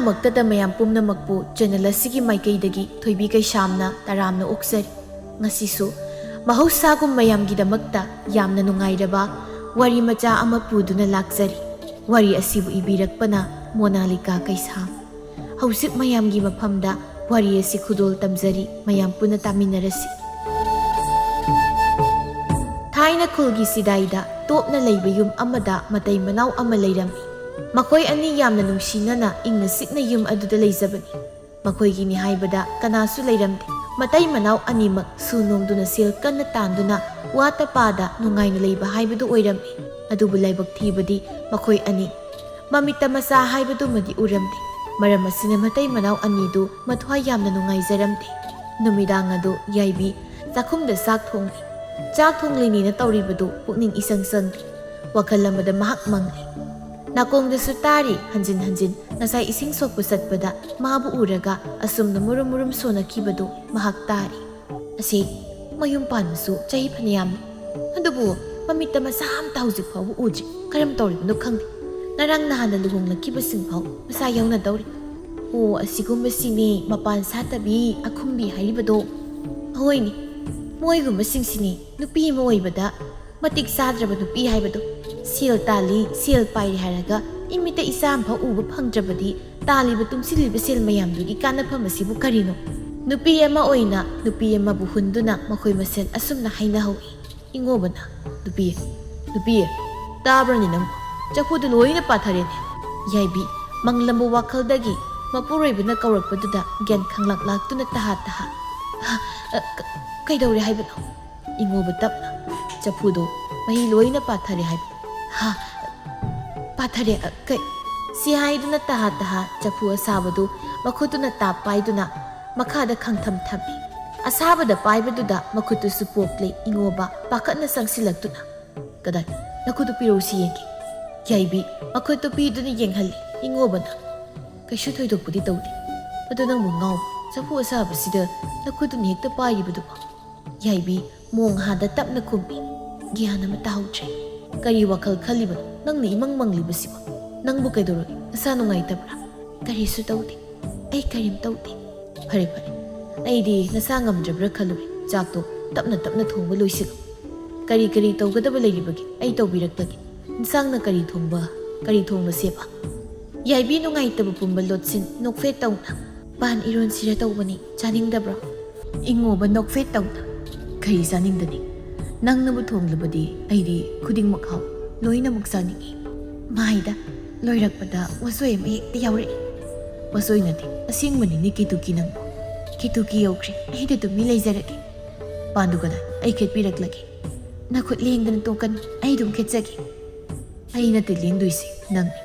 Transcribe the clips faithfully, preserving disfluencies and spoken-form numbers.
ꯃꯛꯇꯗ ꯃꯌꯥꯝ ꯄꯨꯝꯅꯃꯛꯄꯨ ꯆꯦꯅꯦꯜ ꯑꯁꯤꯒꯤ ꯃꯥꯏꯀꯩꯗꯒꯤ ꯊꯣꯏꯕꯤ ꯀꯩꯁꯥꯝꯅ ꯇꯔꯥꯝꯅ ꯑꯣꯛꯆꯔꯤ꯫ ꯉꯁꯤꯁꯨ ꯃꯍꯧꯁꯥꯒꯨꯝ ꯃꯌꯥꯝꯒꯤꯗꯃꯛꯇ ꯌꯥꯝꯅ ꯅꯨꯡꯉꯥꯏꯔꯕ ꯋꯥꯔꯤ ꯃꯆꯥ ꯑꯃ ꯄꯨꯗꯨꯅ ꯂꯥꯛꯆꯔꯤ꯫ ꯋꯥꯔꯤ ꯑꯁꯤꯕꯨ ꯏꯕꯤꯔꯛꯄꯅ ꯃꯣꯅꯥꯂꯤꯀꯥ ꯀꯩꯁꯥꯝ꯫ ꯍꯧꯖꯤꯛ ꯃꯌꯥꯝꯒꯤ ꯃꯐꯝꯗ ꯋꯥꯔꯤ ꯑꯁꯤ ꯈꯨꯗꯣꯜ ꯇꯝꯖꯔꯤ, ꯃꯌꯥꯝ ꯄꯨꯟꯅ ꯇꯥꯃꯤꯟꯅꯔꯁꯤ꯫ ꯊꯥꯏꯅ ꯈꯨꯜꯒꯤ ꯁꯤꯗꯥꯏꯗ ꯇꯣꯞꯅ ꯂꯩꯕ ꯌꯨꯝ ꯑꯃꯗ ꯃꯇꯩ ꯃꯅꯥꯎ ꯑꯃ ꯂꯩꯔꯝꯃꯤ꯫ ꯃꯈꯣꯏ ꯑꯅꯤ ꯌꯥꯝꯅ ꯅꯨꯡꯁꯤꯅꯅ ꯏꯪꯅ ꯆꯤꯛꯅ ꯌꯨꯝ ꯑꯗꯨꯗ ꯂꯩꯖꯕꯅꯤ꯫ ꯃꯈꯣꯏꯒꯤꯅꯤ ꯍꯥꯏꯕꯗ ꯀꯅꯥꯁꯨ ꯂꯩꯔꯝꯗꯦ꯫ ꯃꯇꯩ ꯃꯅꯥꯎ ꯑꯅꯤꯃꯛ ꯁꯨ ꯅꯣꯝꯗꯨꯅ ꯁꯦꯜ ꯀꯟꯅ ꯇꯥꯟꯗꯨꯅ ꯋꯥꯇ ꯄꯥꯗ ꯅꯨꯡꯉꯥꯏꯅ ꯂꯩꯕ ꯍꯥꯏꯕꯗꯨ ꯑꯣꯏꯔꯝꯃꯤ꯫ ꯑꯗꯨꯕꯨ ꯂꯥꯏꯕꯛ ꯊꯤꯕꯗꯤ ꯃꯈꯣꯏ ꯑꯅꯤ ꯃꯃꯤꯠꯇ ꯃꯆꯥ ꯍꯥꯏꯕꯗꯨꯃꯗꯤ ꯎꯔꯝꯗꯦ꯫ ꯃꯔꯝ ꯑꯁꯤꯅ ꯃꯇꯩ ꯃꯅꯥꯎ ꯑꯅꯤꯗꯨ ꯃꯊ꯭ꯋꯥꯏ ꯌꯥꯝꯅ ꯅꯨꯡꯉꯥꯏꯖꯔꯝꯗꯦ꯫ ꯅꯨꯃꯤꯗꯥꯡ ꯑꯗꯨ ꯌꯥꯏꯕꯤ ꯆꯥꯛꯈꯨꯝꯗ ꯆꯥꯛ ꯊꯣꯡꯂꯤ꯫ ꯆꯥꯛ ꯊꯣꯡꯂꯤꯅꯦꯅ ꯇꯧꯔꯤꯕꯗꯨ ꯄꯨꯛꯅꯤꯡ ꯏꯆꯪ ꯆꯪꯗꯦ꯫ ꯋꯥꯈꯜ ꯑꯃꯗ ꯃꯍꯥꯛ ꯃꯪꯂꯤ꯫ ꯅꯥꯀꯣꯡꯗꯁꯨ ꯇꯥꯔꯤ ꯍꯟꯖꯤꯟ ꯍꯟꯖꯤꯟ ꯉꯁꯥꯏ ꯏꯁꯤꯡ ꯁꯣꯛꯄ ꯆꯠꯄꯗ ꯃꯥꯕꯨ ꯎꯔꯒ ꯑꯁꯨꯝꯅ ꯃꯨꯔꯨꯝ ꯃꯨꯔꯨꯝ ꯁꯣꯟꯅꯈꯤꯕꯗꯨ ꯃꯍꯥꯛ ꯇꯥꯔꯤ꯫ ꯑꯁꯤ ꯃꯌꯨꯝ ꯄꯥꯟꯕꯁꯨ ꯆꯍꯤ ꯐꯅꯌꯥꯝꯅꯤ, ꯑꯗꯨꯕꯨ ꯃꯃꯤꯠꯇ ꯃꯆꯥ ꯑꯃꯇ ꯍꯧꯖꯤꯛ ꯐꯥꯎꯕ ꯎꯗ꯭ꯔꯤ꯫ ꯀꯔꯝ ꯇꯧꯔꯤꯕꯅꯣ ꯈꯪꯗꯦ꯫ ꯉꯔꯥꯡ ꯅꯍꯥꯟꯅ ꯂꯨꯍꯣꯡꯂꯛꯈꯤꯕꯁꯤꯡ ꯐꯥꯎ ꯃꯆꯥ ꯌꯥꯎꯅꯗꯧꯔꯤ꯫ ꯑꯣ, ꯑꯁꯤꯒꯨꯝꯕꯁꯤꯅꯦ ꯃꯄꯥꯟ ꯁꯥꯠꯇꯕꯤ ꯑꯈꯨꯝꯕꯤ ꯍꯥꯏꯔꯤꯕꯗꯣ꯫ ꯍꯣꯏꯅꯦ, ꯃꯣꯏꯒꯨꯝꯕꯁꯤꯡꯁꯤꯅꯦ ꯅꯨꯄꯤ ꯑꯃ ꯑꯣꯏꯕꯗ ꯃꯇꯤꯛ ꯆꯥꯗ꯭ꯔꯕ ꯅꯨꯄꯤ ꯍꯥꯏꯕꯗꯣ꯫ ꯁꯦꯜ ꯇꯥꯜꯂꯤ, ꯁꯦꯜ ꯄꯥꯏꯔꯤ ꯍꯥꯏꯔꯒ ꯏꯃꯤꯠꯇ ꯏꯆꯥ ꯑꯃꯐꯥꯎ ꯎꯕ ꯐꯪꯗ꯭ꯔꯕꯗꯤ ꯇꯥꯜꯂꯤꯕ ꯇꯨꯡꯁꯤꯜꯂꯤꯕ ꯁꯦꯜ ꯃꯌꯥꯝꯗꯨꯒꯤ ꯀꯥꯟꯅꯐꯝ ꯑꯁꯤꯕꯨ ꯀꯔꯤꯅꯣ? ꯅꯨꯄꯤ ꯑꯃ ꯑꯣꯏꯅ ꯅꯨꯄꯤ ꯑꯃꯕꯨ ꯍꯨꯟꯗꯨꯅ ꯃꯈꯣꯏ ꯃꯁꯦꯜ ꯑꯁꯨꯝꯅ ꯍꯥꯏꯅꯍꯧꯏ꯫ ꯏꯉꯣꯕꯅ, "ꯅꯨꯄꯤ, ꯅꯨꯄꯤ, ꯇꯥꯕ꯭ꯔꯅꯦ ꯅꯪꯕꯨ? ꯆꯐꯨꯗꯨ ꯂꯣꯏꯅ ꯄꯥꯊꯔꯦꯅꯦ!" ꯌꯥꯏꯕꯤ ꯃꯪꯂꯝꯕ ꯋꯥꯈꯜꯗꯒꯤ ꯃꯄꯨꯔꯣꯏꯕꯅ ꯀꯧꯔꯛꯄꯗꯨꯗ ꯒ꯭ꯌꯥꯟ ꯈꯪꯂꯥꯛ ꯂꯥꯛꯇꯨꯅ ꯇꯍꯥ ꯇꯍꯥ, "ꯍꯥ, ꯑ, ꯀ-, ꯀꯩꯗꯧꯔꯦ ꯍꯥꯏꯕꯅꯣ?" ꯏꯉꯣꯕ ꯇꯞꯅ, "ꯆꯐꯨꯗꯣ ꯃꯍꯤ ꯂꯣꯏꯅ ꯄꯥꯊꯔꯦ ꯍꯥꯏꯕ꯫" "ꯍꯥ, ꯄꯥꯊꯔꯦ, ꯑ, ꯀꯩ?" ꯁꯤ ꯍꯥꯏꯗꯨꯅ ꯇꯍꯥ ꯇꯍꯥ ꯆꯐꯨ ꯑꯁꯥꯕꯗꯨ ꯃꯈꯨꯠꯇꯨꯅ ꯇꯥꯞ ꯄꯥꯏꯗꯨꯅ ꯃꯈꯥꯗ ꯈꯪꯊꯝ ꯊꯝꯃꯤ꯫ ꯑꯁꯥꯕꯗ ꯄꯥꯏꯕꯗꯨꯗ ꯃꯈꯨꯠꯇꯨꯁꯨ ꯄꯣꯛꯂꯦ꯫ ꯏꯉꯣꯕ ꯄꯥꯈꯠꯅ ꯆꯪꯁꯤꯜꯂꯛꯇꯨꯅ, "ꯀꯗꯥꯏ? ꯅꯈꯨꯠꯇꯨ ꯄꯤꯔꯛꯎꯁꯤ ꯌꯦꯡꯒꯦ꯫" ꯌꯥꯏꯕꯤ ꯃꯈꯨꯠꯇꯨ ꯄꯤꯗꯨꯅ ꯌꯦꯡꯍꯜꯂꯤ꯫ ꯏꯉꯣꯕꯅ, "ꯀꯩꯁꯨ ꯊꯣꯏꯗꯣꯛꯄꯗꯤ ꯇꯧꯗꯦ꯫ ꯑꯗꯣ ꯅꯪꯕꯨ ꯉꯥꯎꯕ? ꯆꯐꯨ ꯑꯁꯥꯕꯁꯤꯗ ꯅꯈꯨꯠꯇꯨꯅ ꯍꯦꯛꯇ ꯄꯥꯏꯔꯤꯕꯗꯨꯕꯨ?" ꯌꯥꯏꯕꯤ ꯃꯣꯡ ꯍꯥꯗ ꯇꯞꯅ ꯈꯨꯝꯃꯤ꯫ ꯒ꯭ꯌꯥꯟ ꯑꯃ ꯇꯥꯍꯧꯗ꯭ꯔꯦ꯫ "ꯀꯔꯤ ꯋꯥꯈꯜ ꯈꯜꯂꯤꯕꯅꯣ ꯅꯪꯅ ꯏꯃꯪ ꯃꯪꯂꯤꯕꯁꯤꯕꯨ? ꯅꯪꯕꯨ ꯀꯩꯗꯧꯔꯒꯦ? ꯅꯁꯥ ꯅꯨꯡꯉꯥꯏꯇꯕ꯭ꯔꯥ?" "ꯀꯔꯤꯁꯨ ꯇꯧꯗꯦ, ꯑꯩ ꯀꯔꯤꯝ ꯇꯧꯗꯦ꯫" "ꯐꯔꯦ, ꯐꯔꯦ, ꯑꯩꯗꯤ ꯅꯁꯥ ꯉꯝꯗ꯭ꯔꯕ꯭ꯔꯥ ꯈꯜꯂꯨꯔꯦ꯫ ꯆꯥꯛꯇꯣ ꯇꯞꯅ ꯇꯞꯅ ꯊꯣꯡꯕ ꯂꯣꯏꯁꯤꯜꯂꯨ꯫ ꯀꯔꯤ ꯀꯔꯤ ꯇꯧꯒꯗꯕ ꯂꯩꯔꯤꯕꯒꯦ ꯑꯩ ꯇꯧꯕꯤꯔꯛꯂꯒꯦ꯫ ꯏꯟꯁꯥꯡꯅ ꯀꯔꯤ ꯊꯣꯡꯕ, ꯀꯔꯤ ꯊꯣꯡꯂꯁꯦꯕ?" ꯌꯥꯏꯕꯤ ꯅꯨꯡꯉꯥꯏꯇꯕ ꯄꯨꯝꯕ ꯂꯣꯠꯁꯤꯟ ꯅꯣꯛꯐꯦꯠ ꯇꯧꯅ, "ꯄꯥꯟ ꯏꯔꯣꯟꯁꯤꯔ ꯇꯧꯕꯅꯤ, ꯆꯥꯅꯤꯡꯗꯕ꯭ꯔꯣ?" ꯏꯉꯣꯕ ꯅꯣꯛꯐꯦꯠ ꯇꯧꯅ, "ꯀꯔꯤ ꯆꯥꯅꯤꯡꯗꯅꯤ? ꯅꯪꯅꯕꯨ ꯊꯣꯡꯂꯕꯗꯤ ꯑꯩꯗꯤ ꯈꯨꯗꯤꯡꯃꯛ ꯍꯥꯎ, ꯂꯣꯏꯅꯃꯛ ꯆꯥꯅꯤꯡꯏ꯫" ꯃꯥꯏꯗ ꯂꯣꯏꯔꯛꯄꯗ ꯋꯥꯁꯣꯏ ꯑꯃ ꯍꯦꯛꯇ ꯌꯥꯎꯔꯛꯏ꯫ "ꯋꯥꯁꯣꯏ ꯅꯠꯇꯦ, ꯑꯁꯦꯡꯕꯅꯤꯅꯦ ꯀꯦꯇꯨꯀꯤ ꯅꯪꯕꯨ꯫ ꯀꯦꯇꯨꯀꯤ ꯌꯧꯈ꯭ꯔꯦ, ꯑꯩꯗꯤ ꯇꯨꯃꯤꯟ ꯂꯩꯖꯔꯒꯦ꯫ ꯄꯥꯟꯗꯨ ꯀꯗꯥꯏ? ꯑꯩ ꯈꯦꯠꯄꯤꯔꯛꯂꯒꯦ꯫ ꯅꯈꯨꯠ ꯂꯦꯡꯗꯅ ꯇꯣꯛꯀꯅꯤ, ꯑꯩ ꯑꯗꯨꯝ ꯈꯦꯠꯆꯒꯦ꯫" "ꯑꯩ ꯅꯠꯇꯦ ꯂꯦꯡꯗꯣꯏꯁꯦ, ꯅꯪꯅꯤ꯫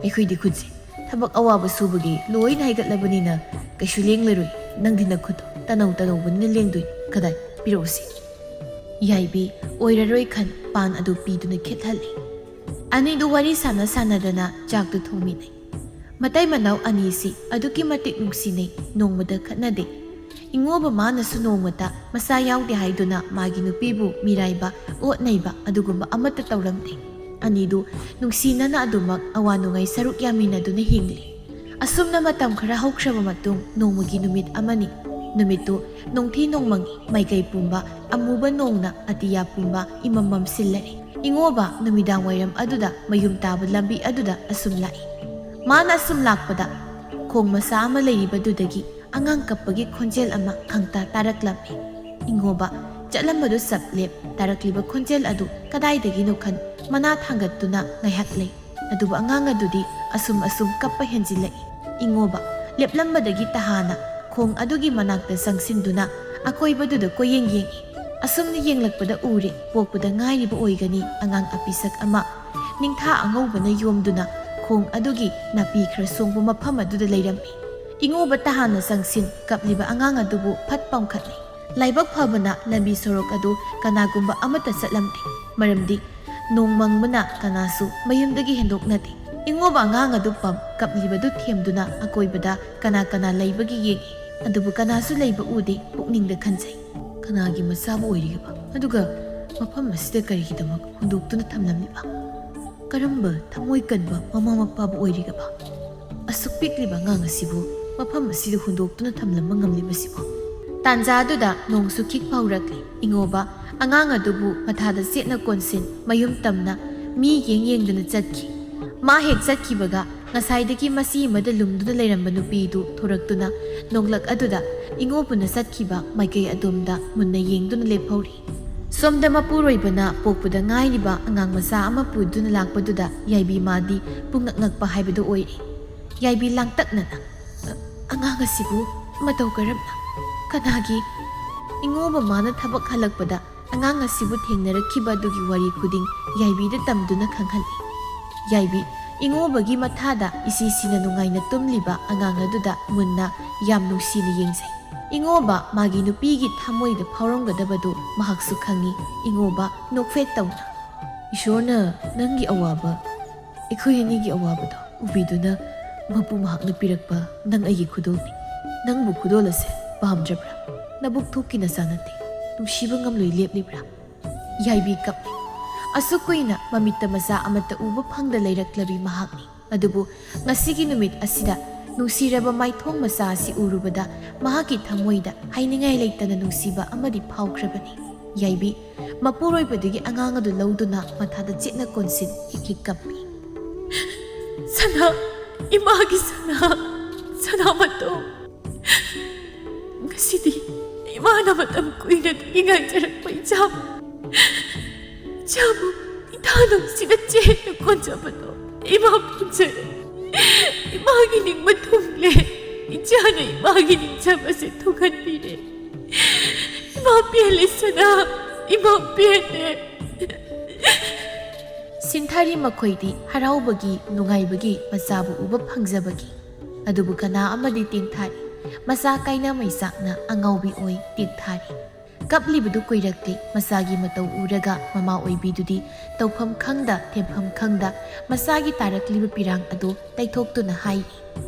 ꯑꯩꯈꯣꯏꯗꯤ ꯈꯨꯠꯁꯦ ꯊꯕꯛ ꯑꯋꯥꯕ ꯁꯨꯕꯒꯤ ꯂꯣꯏꯅ ꯍꯥꯏꯒꯠꯂꯕꯅꯤꯅ ꯀꯩꯁꯨ ꯂꯦꯡꯂꯔꯣꯏ꯫ ꯅꯪꯗꯤ ꯅꯈꯨꯠꯇꯣ ꯇꯅꯧ ꯇꯅꯧꯕꯅꯤꯅ ꯂꯦꯡꯗꯣꯏꯅꯤ꯫ ꯀꯗꯥꯏ? ꯄꯤꯔꯛꯎꯁꯤ꯫" ꯌꯥꯏꯕꯤ ꯑꯣꯏꯔꯔꯣꯏ ꯈꯟ ꯄꯥꯟ ꯑꯗꯨ ꯄꯤꯗꯨꯅ ꯈꯦꯠꯍꯜꯂꯤ꯫ ꯑꯅꯤꯗꯨ ꯋꯥꯔꯤ ꯁꯥꯟꯅ ꯁꯥꯟꯅꯗꯅ ꯆꯥꯛꯇꯨ ꯊꯣꯡꯃꯤꯟꯅꯩ꯫ ꯃꯇꯩ ꯃꯅꯥꯎ ꯑꯅꯤꯁꯤ ꯑꯗꯨꯛꯀꯤ ꯃꯇꯤꯛ ꯅꯨꯡꯁꯤꯅꯩ, ꯅꯣꯡꯃꯇ ꯈꯠꯅꯗꯦ꯫ ꯏꯉꯣꯕ ꯃꯥꯅꯁꯨ ꯅꯣꯡꯃꯇ ꯃꯆꯥ ꯌꯥꯎꯗꯦ ꯍꯥꯏꯗꯨꯅ ꯃꯥꯒꯤ ꯅꯨꯄꯤꯕꯨ ꯃꯤꯔꯥꯏꯕ, ꯑꯣꯠ ꯅꯩꯕ ꯑꯗꯨꯒꯨꯝꯕ ꯑꯃꯠꯇ ꯇꯧꯔꯝꯗꯦ꯫ ꯑꯅꯤꯗꯨ ꯅꯨꯡꯁꯤꯅꯅ ꯑꯗꯨꯃꯛ ꯑꯋꯥ ꯅꯨꯡꯉꯥꯏ ꯁꯔꯨꯛ ꯌꯥꯃꯤꯟꯅꯗꯨꯅ ꯍꯤꯡꯂꯤ꯫ ꯑꯁꯨꯝꯅ ꯃꯇꯝ ꯈꯔ ꯍꯧꯈ꯭ꯔꯕ ꯃꯇꯨꯡ ꯅꯣꯡꯃꯒꯤ ꯅꯨꯃꯤꯠ ꯑꯃꯅꯤ꯫ ꯅꯨꯃꯤꯠꯇꯨ ꯅꯣꯡꯊꯤ ꯅꯣꯡꯃꯪꯉꯤ, ꯃꯥꯏꯀꯩ ꯄꯨꯝꯕ ꯑꯃꯨꯕ ꯅꯣꯡꯅ ꯑꯇꯤꯌꯥ ꯄꯨꯝꯕ ꯏꯃꯝ ꯃꯝꯁꯤꯜꯂꯔꯦ꯫ ꯏꯉꯣꯕ ꯅꯨꯃꯤꯗꯥꯡ ꯋꯥꯏꯔꯝ ꯑꯗꯨꯗ ꯃꯌꯨꯝ ꯇꯥꯕ ꯂꯝꯕꯤ ꯑꯗꯨꯗ ꯑꯁꯨꯝ ꯂꯥꯛꯏ꯫ ꯃꯥꯅ ꯑꯁꯨꯝ ꯂꯥꯛꯄꯗ ꯈꯣꯡ ꯃꯆꯥ ꯑꯃ ꯂꯩꯔꯤꯕꯗꯨꯗꯒꯤ ꯑꯉꯥꯡ ꯀꯞꯄꯒꯤ ꯈꯣꯟꯖꯦꯜ ꯑꯃ ꯈꯪꯇꯥ ꯇꯥꯔꯛꯂꯝꯃꯤ꯫ ꯏꯉꯣꯕ ꯆꯠꯂꯝꯕꯗꯨ ꯆꯞ ꯂꯦꯞ ꯇꯥꯔꯛꯂꯤꯕ ꯈꯣꯟꯖꯦꯜ ꯑꯗꯨ ꯀꯗꯥꯏꯗꯒꯤꯅꯣ ꯈꯟ ꯃꯅꯥ ꯊꯥꯡꯒꯠꯇꯨꯅ ꯉꯥꯏꯍꯥꯛ ꯂꯩ꯫ ꯑꯗꯨꯕꯨ ꯑꯉꯥꯡ ꯑꯗꯨꯗꯤ ꯑꯁꯨꯝ ꯑꯁꯨꯝ ꯀꯞꯄ ꯍꯦꯟꯖꯤꯜꯂꯛꯏ꯫ ꯏꯉꯣꯕ ꯂꯦꯞꯂꯝꯕꯗꯒꯤ ꯇꯍꯥꯅ ꯈꯣꯡ ꯑꯗꯨꯒꯤ ꯃꯅꯥꯛꯇ ꯆꯪꯁꯤꯟꯗꯨꯅ ꯑꯀꯣꯏꯕꯗꯨꯗ ꯀꯣꯏꯌꯦꯡ ꯌꯦꯡꯏ꯫ ꯑꯁꯨꯝꯅ ꯌꯦꯡꯂꯛꯄꯗ ꯎꯔꯦ, ꯄꯣꯛꯄꯗ ꯉꯥꯏꯔꯤꯕ ꯑꯣꯏꯒꯅꯤ ꯑꯉꯥꯡ ꯑꯄꯤꯁꯛ ꯑꯃ ꯅꯤꯡꯊꯥ ꯑꯉꯧꯕꯅ ꯌꯣꯝꯗꯨꯅ ꯈꯣꯡ ꯑꯗꯨꯒꯤ ꯅꯥꯄꯤ ꯈꯔ ꯁꯣꯡꯕ ꯃꯐꯝ ꯑꯗꯨꯗ ꯂꯩꯔꯝꯃꯤ꯫ ꯏꯉꯣꯕ ꯇꯍꯥꯅ ꯆꯪꯁꯤꯟ ꯀꯞꯂꯤꯕ ꯑꯉꯥꯡ ꯑꯗꯨꯕꯨ ꯐꯠ ꯄꯥꯝꯈꯠꯂꯤ꯫ ꯂꯥꯏꯕꯛ ꯐꯕꯅ ꯂꯝꯕꯤ ꯁꯣꯔꯣꯛ ꯑꯗꯨ ꯀꯅꯥꯒꯨꯝꯕ ꯑꯃꯠꯇ ꯆꯠꯂꯝꯗꯦ, ꯃꯔꯝꯗꯤ ꯅꯣꯡ ꯃꯪꯕꯅ ꯀꯅꯥꯁꯨ ꯃꯌꯨꯝꯗꯒꯤ ꯍꯦꯟꯗꯣꯛꯅꯗꯦ꯫ ꯏꯉꯣꯕ ꯑꯉꯥꯡ ꯑꯗꯨ ꯄꯝ ꯀꯞꯂꯤꯕꯗꯨ ꯊꯦꯝꯗꯨꯅ ꯑꯀꯣꯏꯕꯗ ꯀꯅꯥ ꯀꯅꯥ ꯂꯩꯕꯒꯦ ꯌꯦꯡꯏ, ꯑꯗꯨꯕꯨ ꯀꯅꯥꯁꯨ ꯂꯩꯕ ꯎꯗꯦ꯫ ꯄꯨꯛꯅꯤꯡꯗ ꯈꯟꯖꯩ, "ꯀꯅꯥꯒꯤ ꯃꯆꯥꯕꯨ ꯑꯣꯏꯔꯤꯒꯕ? ꯑꯗꯨꯒ ꯃꯐꯝ ꯑꯁꯤꯗ ꯀꯔꯤꯒꯤꯗꯃꯛ ꯍꯨꯟꯗꯣꯛꯇꯨꯅ ꯊꯝꯂꯝꯂꯤꯕ? ꯀꯔꯝꯕ ꯊꯃꯣꯏ ꯀꯟꯕ ꯃꯃꯥ ꯃꯄꯥꯕꯨ ꯑꯣꯏꯔꯤꯒꯕ?" ꯑꯁꯨꯛ ꯄꯤꯛꯂꯤꯕ ꯑꯉꯥꯡ ꯑꯁꯤꯕꯨ ꯃꯐꯝ ꯑꯁꯤꯗ ꯍꯨꯟꯗꯣꯛꯇꯨꯅ ꯊꯝꯂꯝꯕ ꯉꯝꯂꯤꯕꯁꯤꯕꯨ? ꯇꯥꯟꯖꯥ ꯑꯗꯨꯗ ꯅꯣꯡꯁꯨ ꯈꯤꯛꯄ ꯍꯧꯔꯛꯂꯤ꯫ ꯏꯉꯣꯕ ꯑꯉꯥꯡ ꯑꯗꯨꯕꯨ ꯃꯊꯥꯗ ꯆꯦꯠꯅ ꯀꯣꯟꯁꯤꯟ ꯃꯌꯨꯝ ꯇꯝꯅ ꯃꯤ ꯌꯦꯡ ꯌꯦꯡꯗꯨꯅ ꯆꯠꯈꯤ꯫ ꯃꯥ ꯍꯦꯛ ꯆꯠꯈꯤꯕꯒ ꯉꯁꯥꯏꯗꯒꯤ ꯃꯁꯤ ꯑꯃꯗ ꯂꯨꯝꯗꯨꯅ ꯂꯩꯔꯝꯕ ꯅꯨꯄꯤꯗꯨ ꯊꯣꯔꯛꯇꯨꯅ ꯅꯣꯡꯂꯛ ꯑꯗꯨꯗ ꯏꯉꯣꯕꯅ ꯆꯠꯈꯤꯕ ꯃꯥꯏꯀꯩ ꯑꯗꯣꯝꯗ ꯃꯨꯟꯅ ꯌꯦꯡꯗꯨꯅ ꯂꯦꯞꯍꯧꯔꯤ꯫ ꯁꯣꯝꯗ ꯃꯄꯨꯔꯣꯏꯕꯅ ꯄꯣꯛꯄꯗ ꯉꯥꯏꯔꯤꯕ ꯑꯉꯥꯡ ꯃꯆꯥ ꯑꯃ ꯄꯨꯗꯨꯅ ꯂꯥꯛꯄꯗꯨꯗ ꯌꯥꯏꯕꯤ ꯃꯥꯗꯤ ꯄꯨꯡꯉꯛ ꯉꯛꯄ ꯍꯥꯏꯕꯗꯨ ꯑꯣꯏꯔꯦ꯫ ꯌꯥꯏꯕꯤ ꯂꯥꯡꯇꯛꯅꯅ, "ꯑ-, ꯑꯉꯥꯡ ꯑꯁꯤꯕꯨ ꯃꯇꯧ ꯀꯔꯝꯅ? ꯀꯅꯥꯒꯤ?" ꯏꯉꯣꯕ ꯃꯥꯅ ꯊꯕꯛ ꯍꯜꯂꯛꯄꯗ ꯑꯉꯥꯡ ꯑꯁꯤꯕꯨ ꯊꯦꯡꯅꯔꯛꯈꯤꯕ ꯑꯗꯨꯒꯤ ꯋꯥꯔꯤ ꯈꯨꯗꯤꯡ ꯌꯥꯏꯕꯤꯗ ꯇꯝꯗꯨꯅ ꯈꯪꯍꯜꯂꯤ꯫ ꯌꯥꯏꯕꯤ ꯏꯉꯣꯕꯒꯤ ꯃꯊꯥꯗ ꯏꯁꯤ ꯁꯤꯅ ꯅꯨꯡꯉꯥꯏꯅ ꯇꯨꯝꯂꯤꯕ ꯑꯉꯥꯡ ꯑꯗꯨꯗ ꯃꯨꯟꯅ ꯌꯥꯝ ꯅꯨꯡꯁꯤꯅ ꯌꯦꯡꯖꯩ꯫ ꯏꯉꯣꯕ ꯃꯥꯒꯤ ꯅꯨꯄꯤꯒꯤ ꯊꯃꯣꯏꯗ ꯐꯥꯎꯔꯝꯒꯗꯕꯗꯨ ꯃꯍꯥꯛꯁꯨ ꯈꯪꯏ꯫ ꯏꯉꯣꯕ ꯅꯣꯛꯐꯦꯠ ꯇꯧꯅ, "ꯏꯁꯣꯔꯅ ꯅꯪꯒꯤ ꯑꯋꯥꯕ, ꯑꯩꯈꯣꯏ ꯑꯅꯤꯒꯤ ꯑꯋꯥꯕꯗꯣ ꯎꯕꯤꯗꯨꯅ ꯃꯄꯨ ꯃꯍꯥꯛꯅ ꯄꯤꯔꯛꯄ ꯅꯪ ꯑꯩꯒꯤ ꯈꯨꯗꯣꯜꯅꯤ꯫ ꯅꯪꯕꯨ ꯈꯨꯗꯣꯜ ꯑꯁꯦ ꯄꯥꯝꯗ꯭ꯔꯕ꯭ꯔꯥ? ꯅꯕꯨꯛ ꯊꯣꯛꯀꯤ ꯅꯆꯥ ꯅꯠꯇꯦ, ꯅꯨꯡꯁꯤꯕ ꯉꯝꯂꯣꯏ ꯂꯦꯞꯂꯤꯕ꯭ꯔꯥ?" ꯌꯥꯏꯕꯤ ꯀꯞꯂꯤ꯫ ꯑꯁꯨꯛ ꯀꯨꯏꯅ ꯃꯃꯤꯠꯇ ꯃꯆꯥ ꯑꯃꯠꯇ ꯎꯕ ꯐꯪꯗ ꯂꯩꯔꯛꯂꯕꯤ ꯃꯍꯥꯛꯅꯤ꯫ ꯑꯗꯨꯕꯨ ꯉꯁꯤꯒꯤ ꯅꯨꯃꯤꯠ ꯑꯁꯤꯗ ꯅꯨꯡꯁꯤꯔꯕ ꯃꯥꯏꯊꯣꯡ ꯃꯆꯥ ꯑꯁꯤ ꯎꯔꯨꯕꯗ ꯃꯍꯥꯛꯀꯤ ꯊꯃꯣꯏꯗ ꯍꯥꯏꯅꯤꯡꯉꯥꯏ ꯂꯩꯇꯅ ꯅꯨꯡꯁꯤꯕ ꯑꯃꯗꯤ ꯐꯥꯎꯈ꯭ꯔꯕꯅꯤ꯫ ꯌꯥꯏꯕꯤ ꯃꯄꯨꯔꯣꯏꯕꯗꯒꯤ ꯑꯉꯥꯡ ꯑꯗꯨ ꯂꯧꯗꯨꯅ ꯃꯊꯥꯗ ꯆꯦꯠꯅ ꯀꯣꯟꯁꯤꯟ ꯍꯤꯛ ꯍꯤꯛ ꯀꯞꯄꯤ꯫ "ꯁꯅꯥ, ꯏꯃꯥꯒꯤ ꯁꯅꯥ, ꯁꯅꯥ ꯃꯇꯣꯝ꯫ ꯉꯁꯤꯗꯤ ꯏꯃꯥꯅ ꯃꯇꯝ ꯀꯨꯏꯅꯗꯒꯤ ꯉꯥꯏꯖꯔꯛꯄ ꯏꯆꯥꯕꯨ, ꯏꯆꯥꯕꯨ ꯏꯊꯥ ꯅꯨꯡꯁꯤꯅ ꯆꯦꯠꯅ ꯀꯣꯟꯖꯕꯗꯣ ꯏꯃꯥ ꯐꯪꯖꯔꯦ꯫ ꯏꯃꯥꯒꯤ ꯅꯤꯡꯕ ꯊꯨꯡꯂꯦ꯫ ꯏꯆꯥꯅ ꯏꯃꯥꯒꯤ ꯅꯤꯡꯖꯕꯁꯦ ꯊꯨꯡꯍꯟꯕꯤꯔꯦ꯫ ꯏꯃꯥ ꯄꯦꯜꯂꯦ ꯁꯅꯥ, ꯏꯃꯥ ꯄꯦꯜꯂꯦ꯫" ꯁꯤꯟꯊꯔꯤ ꯃꯈꯣꯏꯗꯤ ꯍꯔꯥꯎꯕꯒꯤ, ꯅꯨꯡꯉꯥꯏꯕꯒꯤ, ꯃꯆꯥꯕꯨ ꯎꯕ ꯐꯪꯖꯕꯒꯤ꯫ ꯑꯗꯨꯕꯨ ꯀꯅꯥ ꯑꯃꯗꯤ ꯇꯦꯡꯊꯥꯔꯤ꯫ ꯃꯆꯥ ꯀꯥꯏꯅ ꯃꯩꯆꯥꯛꯅ ꯑꯉꯥꯎꯕꯤ ꯑꯣꯏ ꯇꯦꯡꯊꯥꯔꯤ꯫ ꯀꯞꯂꯤꯕꯗꯨ ꯀꯨꯏꯔꯛꯇꯦ꯫ ꯃꯆꯥꯒꯤ ꯃꯇꯧ ꯎꯔꯒ ꯃꯃꯥ ꯑꯣꯏꯕꯤꯗꯨꯗꯤ ꯇꯧꯐꯝ ꯈꯪꯗ, ꯊꯦꯝꯐꯝ ꯈꯪꯗ ꯃꯆꯥꯒꯤ ꯇꯥꯔꯛꯂꯤꯕ ꯄꯤꯔꯥꯡ ꯑꯗꯨ ꯇꯩꯊꯣꯛꯇꯨꯅ ꯍꯥꯏꯔꯤ,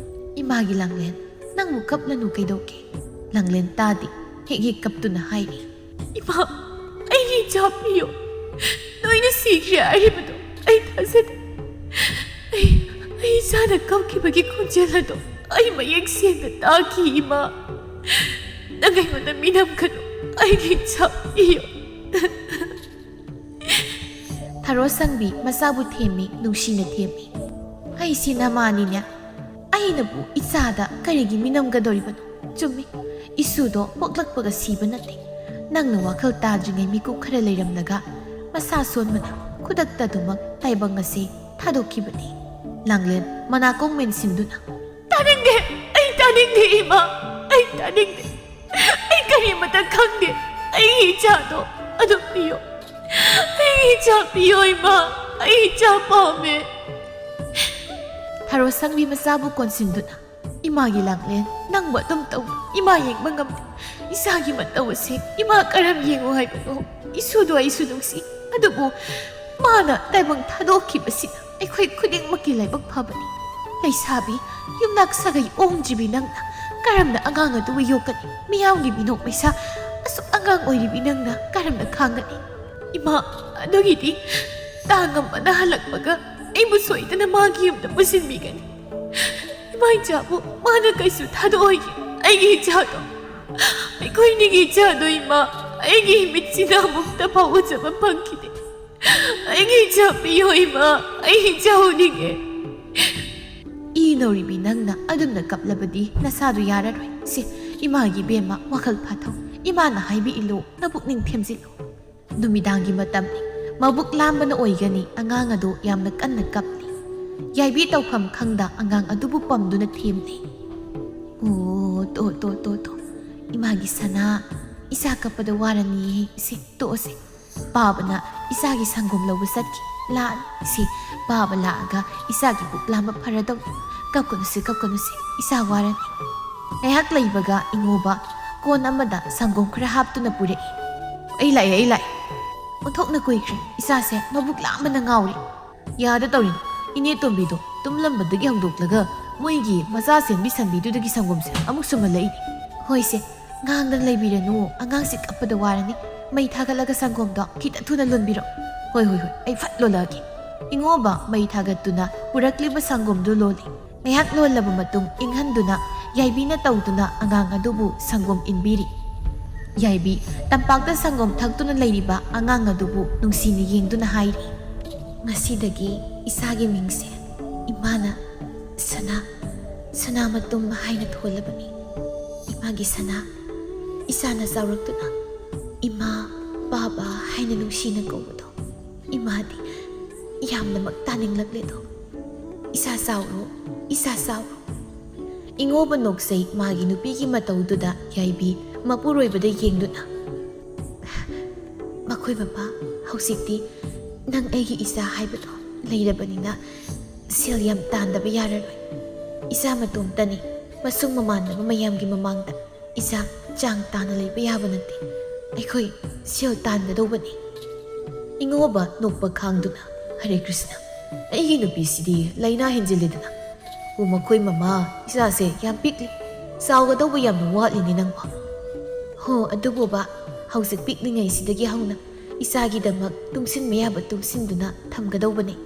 "ꯏꯃꯥꯒꯤ ꯂꯥꯡꯂꯦꯟ, ꯅꯪꯕꯨ ꯀꯞꯂꯅꯨ ꯀꯩꯗꯧꯒꯦ?" ꯂꯥꯡꯂꯦꯟ ꯇꯥꯗꯦ꯫ ꯍꯦꯛ ꯍꯦꯛ ꯀꯞꯇꯨꯅ ꯍꯥꯏꯔꯤ, "ꯏꯃꯥ, ꯑꯩꯒꯤ ꯏꯆꯥ ꯄꯤꯌꯨ꯫ ꯅꯣꯏꯅ ꯁꯤꯈ꯭ꯔꯦ ꯍꯥꯏꯔꯤꯕꯗꯣ ꯑꯩ ꯊꯥꯖꯗꯦ꯫ ꯑꯩ, ꯑꯩ ꯏꯆꯥꯅ ꯀꯞꯈꯤꯕꯒꯤ ꯈꯣꯟꯖꯦꯜ ꯑꯗꯣ ꯑꯩ ꯃꯌꯦꯛ ꯁꯦꯡꯅ ꯇꯥꯈꯤ, ꯏꯃꯥ꯫ ꯅꯪ ꯑꯩꯉꯣꯟꯗ ꯃꯤꯅꯝꯒꯅꯨ, ꯑꯩꯒꯤ ꯏꯆꯥ ꯄꯤꯌꯨ꯫ ꯊꯔꯣ ꯁꯪꯕꯤ ꯃꯆꯥꯕꯨ ꯊꯦꯝꯃꯤ, ꯅꯨꯡꯁꯤꯅ ꯊꯦꯝꯃꯤ꯫ ꯑꯩꯁꯤ ꯅꯃꯥꯅꯤꯅꯦ꯫ ꯑꯩꯅꯕꯨ ꯏꯆꯥꯗ ꯀꯔꯤꯒꯤ ꯃꯤꯅꯝꯒꯗꯧꯔꯤꯕꯅꯣ? ꯆꯨꯝꯃꯤ, ꯏꯁꯨꯗꯣ ꯄꯣꯛꯂꯛꯄꯒ ꯁꯤꯕ ꯅꯠꯇꯦ꯫ ꯅꯪꯅ ꯋꯥꯈꯜ ꯇꯥꯗ꯭ꯔꯤꯉꯩ ꯃꯤꯀꯨꯞ ꯈꯔ ꯂꯩꯔꯝꯂꯒ ꯃꯁꯥ ꯁꯣꯟꯕꯅ ꯈꯨꯗꯛꯇ ꯑꯗꯨꯃꯛ ꯇꯥꯏꯕꯪ ꯑꯁꯤ ꯊꯥꯗꯣꯛꯈꯤꯕꯅꯤ꯫ ꯂꯥꯡꯂꯦꯟ ꯃꯅꯥꯀꯣꯡ ꯃꯦꯟꯁꯤꯟꯗꯨꯅ, "ꯇꯥꯅꯤꯡꯗꯦ, ꯑꯩ ꯇꯥꯅꯤꯡꯗꯦ, ꯏꯃꯥ, ꯑꯩ ꯇꯥꯅꯤꯡꯗꯦ꯫ ꯑꯩ ꯀꯔꯤꯃꯇ ꯈꯪꯗꯦ꯫ ꯑꯩꯒꯤ ꯏꯆꯥꯗꯣ ꯑꯗꯨꯝ ꯄꯤꯌꯣ꯫ ꯑꯩꯒꯤ ꯏꯆꯥ ꯄꯤꯌꯣ, ꯏꯃꯥ꯫ ꯑꯩ ꯏꯆꯥ ꯄꯥꯝꯃꯦ꯫" ꯊꯔꯣ ꯁꯪꯕꯤ ꯃꯆꯥꯕꯨ ꯀꯣꯟꯁꯤꯟꯗꯨꯅ, "ꯏꯃꯥꯒꯤ ꯂꯥꯡꯂꯦꯟ, ꯅꯪꯕꯨ ꯑꯗꯨꯝ ꯇꯧ꯫ ꯏꯃꯥ ꯌꯦꯡꯕ ꯉꯝꯗꯦ꯫ ꯏꯆꯥꯒꯤ ꯃꯇꯧ ꯑꯁꯤ ꯏꯃꯥ ꯀꯔꯝ ꯌꯦꯡꯉꯨ ꯍꯥꯏꯕꯅꯣ? ꯏꯁꯨꯗꯣ ꯑꯩꯁꯨ ꯅꯨꯡꯁꯤ, ꯑꯗꯨꯕꯨ ꯃꯥꯅ ꯇꯥꯏꯕꯪ ꯊꯥꯗꯣꯛꯈꯤꯕꯁꯤꯅ ꯑꯩꯈꯣꯏ ꯈꯨꯗꯤꯡꯃꯛꯀꯤ ꯂꯥꯏꯕꯛ ꯐꯕꯅꯤ꯫ ꯂꯩꯁꯥꯕꯤ, ꯌꯨꯝꯅꯥꯛ ꯁꯥꯒꯩ ꯑꯣꯡꯗ꯭ꯔꯤꯕꯤ ꯅꯪꯅ ꯀꯔꯝꯅ ꯑꯉꯥꯡ ꯑꯗꯨꯕꯨ ꯌꯣꯛꯀꯅꯤ? ꯃꯤꯌꯥꯝꯒꯤ ꯃꯤꯅꯣꯛ ꯃꯩꯁꯥ ꯑꯁꯨꯛ ꯑꯉꯥꯡ ꯑꯣꯏꯔꯤꯕꯤ ꯅꯪꯅ ꯀꯔꯝꯅ ꯈꯥꯡꯒꯅꯤ? ꯏꯃꯥ, ꯑꯗꯨꯒꯤꯗꯤ ꯇꯥ ꯉꯝꯕꯅ ꯍꯜꯂꯛꯄꯒ ꯑꯩꯕꯨ ꯁꯣꯏꯗꯅ ꯃꯥꯒꯤ ꯌꯨꯝꯗ ꯄꯨꯁꯤꯟꯕꯤꯒꯅꯤ꯫ ꯏꯃꯥ ꯏꯆꯥꯕꯨ ꯃꯥꯅ ꯀꯩꯁꯨ ꯊꯥꯗꯣꯛꯑꯣꯏꯒꯦ꯫ ꯑꯩꯒꯤ ꯏꯆꯥꯗꯣ, ꯑꯩꯈꯣꯏꯅꯤꯒꯤ ꯏꯆꯥꯗꯣ, ꯏꯃꯥ, ꯑꯩꯒꯤ ꯏꯃꯤꯠꯁꯤꯅ ꯑꯃꯨꯛꯇ ꯐꯥꯎ ꯎꯖꯕ ꯐꯪꯈꯤꯗꯦ꯫ ꯑꯩꯒꯤ ꯏꯆꯥ ꯄꯤꯌꯣ, ꯏꯃꯥ, ꯑꯩ ꯏꯆꯥ ꯎꯅꯤꯡꯉꯦ꯫" ꯏ ꯅꯧꯔꯤꯕꯤ ꯅꯪꯅ ꯑꯗꯨꯝꯅ ꯀꯞꯂꯕꯗꯤ ꯅꯁꯥꯗꯣ ꯌꯥꯔꯔꯣꯏ꯫ ꯁꯦ, ꯏꯃꯥꯒꯤ ꯏꯕꯦꯝꯃ, ꯋꯥꯈꯜ ꯐꯥꯊꯧ꯫ ꯏꯃꯥꯅ ꯍꯥꯏꯕ ꯏꯜꯂꯨ, ꯅꯄꯨꯛꯅꯤꯡ ꯊꯦꯝꯖꯤꯜꯂꯨ꯫ ꯅꯨꯃꯤꯗꯥꯡꯒꯤ ꯃꯇꯝꯅꯤ꯫ ꯃꯕꯨꯛ ꯂꯥꯝꯕꯅ ꯑꯣꯏꯒꯅꯤ, ꯑꯉꯥꯡ ꯑꯗꯨ ꯌꯥꯝꯅ ꯀꯟꯅ ꯀꯞꯂꯤ꯫ ꯌꯥꯏꯕꯤ ꯇꯧꯐꯝ ꯈꯪꯗ ꯑꯉꯥꯡ ꯑꯗꯨꯕꯨ ꯄꯝꯗꯨꯅ ꯊꯦꯝꯂꯤ꯫ "ꯑꯣ, ꯇꯣ, ꯇꯣ, ꯇꯣ, ꯇꯣ꯫ ꯏꯃꯥꯒꯤ ꯁꯅꯥ, ꯏꯆꯥ ꯀꯞꯄꯗ ꯋꯥꯔꯅꯤꯌꯦ꯫ ꯏꯁꯦ, ꯇꯣꯛꯑꯁꯦ꯫ ꯄꯥꯕꯅ ꯏꯆꯥꯒꯤ ꯁꯪꯒꯣꯝ ꯂꯧꯕ ꯆꯠꯈꯤ꯫ ꯂꯥꯛꯑꯅꯤ꯫ ꯏꯁꯦ, ꯄꯥꯕ ꯂꯥꯛꯑꯒ ꯏꯆꯥꯒꯤ ꯄꯨꯛ ꯂꯥꯝꯕ ꯐꯔꯗꯧꯅꯤ꯫ ꯀꯞꯀꯅꯨꯁꯦ, ꯀꯞꯀꯅꯨꯁꯦ꯫ ꯏꯆꯥ ꯋꯥꯔꯅꯤ꯫" ꯉꯥꯏꯍꯥꯛ ꯂꯩꯕꯒ ꯏꯉꯣꯕ ꯀꯣꯟ ꯑꯃꯗ ꯁꯪꯒꯣꯝ ꯈꯔ ꯍꯥꯞꯇꯨꯅ ꯄꯨꯔꯛꯏ꯫ "ꯑꯩ ꯂꯥꯛꯑꯦ, ꯑꯩ ꯂꯥꯛꯑꯦ꯫" ꯑꯣꯟꯊꯣꯛꯅ ꯀꯨꯏꯈ꯭ꯔꯦ꯫ ꯏꯆꯥꯁꯦ ꯃꯕꯨꯛ ꯂꯥꯝꯕꯅ ꯉꯥꯎꯔꯦ꯫ ꯌꯥꯗ ꯇꯧꯔꯤꯅꯤ꯫ ꯏꯅꯦ ꯇꯣꯝꯕꯤꯗꯣ ꯇꯨꯝꯂꯝꯕꯗꯒꯤ ꯍꯧꯗꯣꯛꯂꯒ ꯃꯣꯏꯒꯤ ꯃꯆꯥ ꯁꯦꯝꯕꯤ ꯁꯟꯕꯤꯗꯨꯗꯒꯤ ꯁꯪꯒꯣꯝꯁꯦ ꯑꯃꯨꯛ ꯁꯨꯝꯍꯜꯂꯛꯏꯅꯤ꯫ "ꯍꯣꯏꯁꯦ, ꯉꯥꯡꯗꯅ ꯂꯩꯕꯤꯔꯅꯨ, ꯑꯉꯥꯡꯁꯦ ꯀꯞꯄꯗ ꯋꯥꯔꯅꯤ꯫ ꯃꯩ ꯊꯥꯒꯠꯂꯒ ꯁꯪꯒꯣꯝꯗꯣ ꯈꯤꯇ ꯊꯨꯅ ꯂꯣꯟꯕꯤꯔꯣ꯫" "ꯍꯣꯏ, ꯍꯣꯏ, ꯍꯣꯏ, ꯑꯩ ꯐꯠ ꯂꯣꯜꯂꯛꯑꯒꯦ꯫" ꯏꯉꯣꯕ ꯃꯩ ꯊꯥꯒꯠꯇꯨꯅ ꯄꯨꯔꯛꯂꯤꯕ ꯁꯪꯒꯣꯝꯗꯨ ꯂꯣꯜꯂꯤ꯫ ꯉꯥꯏꯍꯥꯛ ꯂꯣꯜꯂꯕ ꯃꯇꯨꯡ ꯏꯪꯍꯟꯗꯨꯅ ꯌꯥꯏꯕꯤꯅ ꯇꯧꯗꯨꯅ ꯑꯉꯥꯡ ꯑꯗꯨꯕꯨ ꯁꯪꯒꯣꯝ ꯏꯟꯕꯤꯔꯤ꯫ ꯌꯥꯏꯕꯤ ꯇꯝꯄꯥꯛꯇ ꯁꯪꯒꯣꯝ ꯊꯛꯇꯨꯅ ꯂꯩꯔꯤꯕ ꯑꯉꯥꯡ ꯑꯗꯨꯕꯨ ꯅꯨꯡꯁꯤꯅ ꯌꯦꯡꯗꯨꯅ ꯍꯥꯏꯔꯤ, "ꯉꯁꯤꯗꯒꯤ ꯏꯁꯥꯒꯤ ꯃꯤꯡꯁꯦ ꯏꯃꯥꯅ ꯁꯅꯥ, ꯁꯅꯥꯃꯇꯨꯝ ꯍꯥꯏꯅ ꯊꯣꯜꯂꯕꯅꯤ꯫ ꯏꯃꯥꯒꯤ ꯁꯅꯥ, ꯏꯁꯥꯅ ꯆꯥꯎꯔꯛꯇꯨꯅ ꯏꯃꯥ, ꯕꯥꯕꯥ ꯍꯥꯏꯅ ꯅꯨꯡꯁꯤꯅ ꯀꯧꯕꯗꯣ ꯏꯃꯥꯗꯤ ꯌꯥꯝꯅꯃꯛ ꯇꯥꯅꯤꯡꯂꯛꯂꯦꯗꯣ꯫ ꯏꯁꯥ ꯆꯥꯎꯔꯣ, ꯏꯁꯥ ꯆꯥꯎꯔꯣ꯫" ꯏꯉꯣꯕ ꯅꯣꯛꯆꯩ ꯃꯥꯒꯤ ꯅꯨꯄꯤꯒꯤ ꯃꯇꯧꯗꯨꯗ ꯌꯥꯏꯕꯤ ꯃꯄꯨꯔꯣꯏꯕꯗ ꯌꯦꯡꯗꯨꯅ, "ꯃꯈꯣꯏ ꯃꯄꯥ, ꯍꯧꯖꯤꯛꯇꯤ ꯅꯪ ꯑꯩꯒꯤ ꯏꯆꯥ ꯍꯥꯏꯕꯗꯣ ꯂꯩꯔꯕꯅꯤꯅ ꯁꯦꯜ ꯌꯥꯝ ꯇꯥꯟꯗꯕ ꯌꯥꯔꯔꯣꯏ꯫ ꯏꯆꯥ ꯃꯇꯣꯝꯇꯅꯤ, ꯃꯁꯨꯡ ꯃꯃꯥꯟꯅꯕ ꯃꯌꯥꯝꯒꯤ ꯃꯃꯥꯡꯗ ꯏꯆꯥ ꯆꯥꯡ ꯇꯥꯅ ꯂꯩꯕ ꯌꯥꯕ ꯅꯠꯇꯦ꯫ ꯑꯩꯈꯣꯏ ꯁꯦꯜ ꯇꯥꯟꯒꯗꯧꯕꯅꯤ꯫" ꯏꯉꯣꯕ ꯅꯣꯛꯄ ꯈꯥꯡꯗꯨꯅ, "ꯍꯔꯦ ꯀ꯭ꯔꯤꯁꯅ, ꯑꯩꯒꯤ ꯅꯨꯄꯤꯁꯤꯗꯤ ꯂꯥꯏꯅꯥ ꯍꯦꯟꯖꯤꯜꯂꯦꯗꯅ꯫ ꯑꯣ, ꯃꯈꯣꯏ ꯃꯃꯥ, ꯏꯆꯥꯁꯦ ꯌꯥꯝ ꯄꯤꯛꯂꯤ, ꯆꯥꯎꯒꯗꯧꯕ ꯌꯥꯝꯅ ꯋꯥꯠꯂꯤꯅꯦ ꯅꯪꯕꯣ꯫" "ꯍꯣ, ꯑꯗꯨꯕꯨꯕ, ꯍꯧꯖꯤꯛ ꯄꯤꯛꯂꯤꯉꯩꯁꯤꯗꯒꯤ ꯍꯧꯅ ꯏꯆꯥꯒꯤꯗꯃꯛ ꯇꯨꯡꯁꯤꯟꯕ ꯌꯥꯕ ꯇꯨꯡꯁꯤꯟꯗꯨꯅ ꯊꯝꯒꯗꯧꯕꯅꯤ꯫"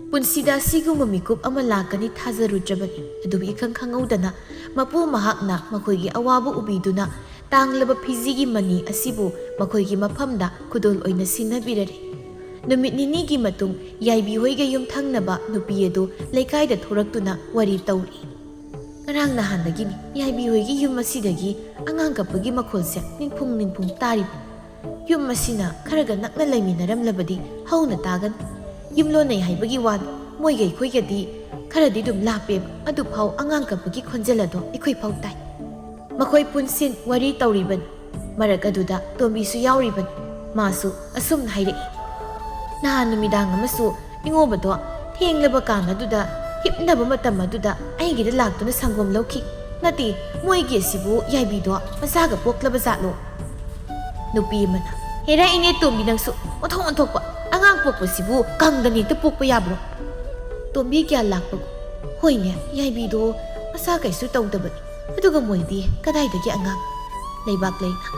ꯄꯨꯟꯁꯤꯗ ꯑꯁꯤꯒꯨꯝꯕ ꯃꯤꯀꯨꯞ ꯑꯃ ꯂꯥꯛꯀꯅꯤ ꯊꯥꯖꯔꯨꯗ꯭ꯔꯕꯅꯤ꯫ ꯑꯗꯨꯕꯨ ꯏꯈꯪ ꯈꯪꯍꯧꯗꯅ ꯃꯄꯨ ꯃꯍꯥꯛꯅ ꯃꯈꯣꯏꯒꯤ ꯑꯋꯥꯕ ꯎꯕꯤꯗꯨꯅ ꯇꯥꯡꯂꯕ ꯐꯤꯖꯤꯒꯤ ꯃꯅꯤ ꯑꯁꯤꯕꯨ ꯃꯈꯣꯏꯒꯤ ꯃꯐꯝꯗ ꯈꯨꯗꯣꯜ ꯑꯣꯏꯅ ꯁꯤꯟꯅꯕꯤꯔꯔꯦ꯫ ꯅꯨꯃꯤꯠ ꯅꯤꯅꯤꯒꯤ ꯃꯇꯨꯡ ꯌꯥꯏꯕꯤ ꯍꯣꯏꯒ ꯌꯨꯝꯊꯪꯅꯕ ꯅꯨꯄꯤ ꯑꯗꯨ ꯂꯩꯀꯥꯏꯗ ꯊꯣꯔꯛꯇꯨꯅ ꯋꯥꯔꯤ ꯇꯧꯔꯤ꯫ "ꯉꯔꯥꯡ ꯅꯍꯥꯟꯗꯒꯤꯅꯤ ꯌꯥꯏꯕꯤ ꯍꯣꯏꯒꯤ ꯌꯨꯝ ꯑꯁꯤꯗꯒꯤ ꯑꯉꯥꯡ ꯀꯞꯄꯒꯤ ꯃꯈꯣꯜꯁꯦ ꯅꯤꯡꯐꯨꯡ ꯅꯤꯡꯐꯨꯡ ꯇꯥꯔꯤꯕ꯫ ꯌꯨꯝ ꯑꯁꯤꯅ ꯈꯔꯒ ꯅꯛꯅ ꯂꯩꯃꯤꯟꯅꯔꯝꯂꯕꯗꯤ ꯍꯧꯅ ꯇꯥꯒꯅꯤ꯫ ꯌꯨꯝꯂꯣꯟꯅꯩ ꯍꯥꯏꯕꯒꯤ ꯋꯥꯅꯤ, ꯃꯣꯏꯒ ꯑꯩꯈꯣꯏꯒꯗꯤ ꯈꯔꯗꯤ ꯑꯗꯨꯝ ꯂꯥꯞꯄꯦꯕ, ꯑꯗꯨꯐꯥꯎ ꯑꯉꯥꯡ ꯀꯞꯄꯒꯤ ꯈꯣꯟꯖꯦꯜ ꯑꯗꯣ ꯑꯩꯈꯣꯏ ꯐꯥꯎ ꯇꯥꯏ꯫" ꯃꯈꯣꯏ ꯄꯨꯟꯁꯤꯟ ꯋꯥꯔꯤ ꯇꯧꯔꯤꯕꯅꯤ꯫ ꯃꯔꯛ ꯑꯗꯨꯗ ꯇꯣꯝꯕꯤꯁꯨ ꯌꯥꯎꯔꯤꯕꯅꯤ꯫ ꯃꯥꯁꯨ ꯑꯁꯨꯝꯅ ꯍꯥꯏꯔꯛꯏ, "ꯅꯍꯥꯟ ꯅꯨꯃꯤꯗꯥꯡ ꯑꯃꯁꯨ ꯏꯉꯣꯕꯗꯣ ꯊꯦꯡꯂꯕ ꯀꯥꯟ ꯑꯗꯨꯗ ꯍꯤꯞꯅꯕ ꯃꯇꯝ ꯑꯗꯨꯗ ꯑꯩꯒꯤꯗ ꯂꯥꯛꯇꯨꯅ ꯁꯪꯒꯣꯝ ꯂꯧꯈꯤ꯫ ꯅꯠꯇꯦ, ꯃꯣꯏꯒꯤ ꯑꯁꯤꯕꯨ ꯌꯥꯏꯕꯤꯗꯣ ꯃꯆꯥꯒ ꯄꯣꯛꯂꯕ ꯖꯥꯠꯂꯣ?" ꯅꯨꯄꯤ ꯑꯃꯅ, "ꯍꯦꯔꯥ ꯏꯅꯦ ꯇꯣꯝꯕꯤ, ꯅꯪꯁꯨ ꯑꯣꯟꯊꯣꯛ ꯑꯣꯟꯊꯣꯛꯄ, ꯑꯉꯥꯡ ꯄꯣꯛꯄꯁꯤꯕꯨ ꯀꯪꯗꯅ ꯍꯦꯛꯇ ꯄꯣꯛꯄ ꯌꯥꯕ꯭ꯔꯣ?" ꯇꯣꯝꯕꯤ ꯒ꯭ꯌꯥꯟ ꯂꯥꯛꯄꯒꯨꯝ, "ꯍꯣꯏꯅꯦ, ꯌꯥꯏꯕꯤꯗꯣ ꯃꯆꯥ ꯀꯩꯁꯨ ꯇꯧꯗꯕꯅꯤ꯫ ꯑꯗꯨꯒ ꯃꯣꯏꯗꯤ ꯀꯗꯥꯏꯗꯒꯤ ꯑꯉꯥꯡ? ꯂꯩꯕꯥꯛ ꯂꯩꯅ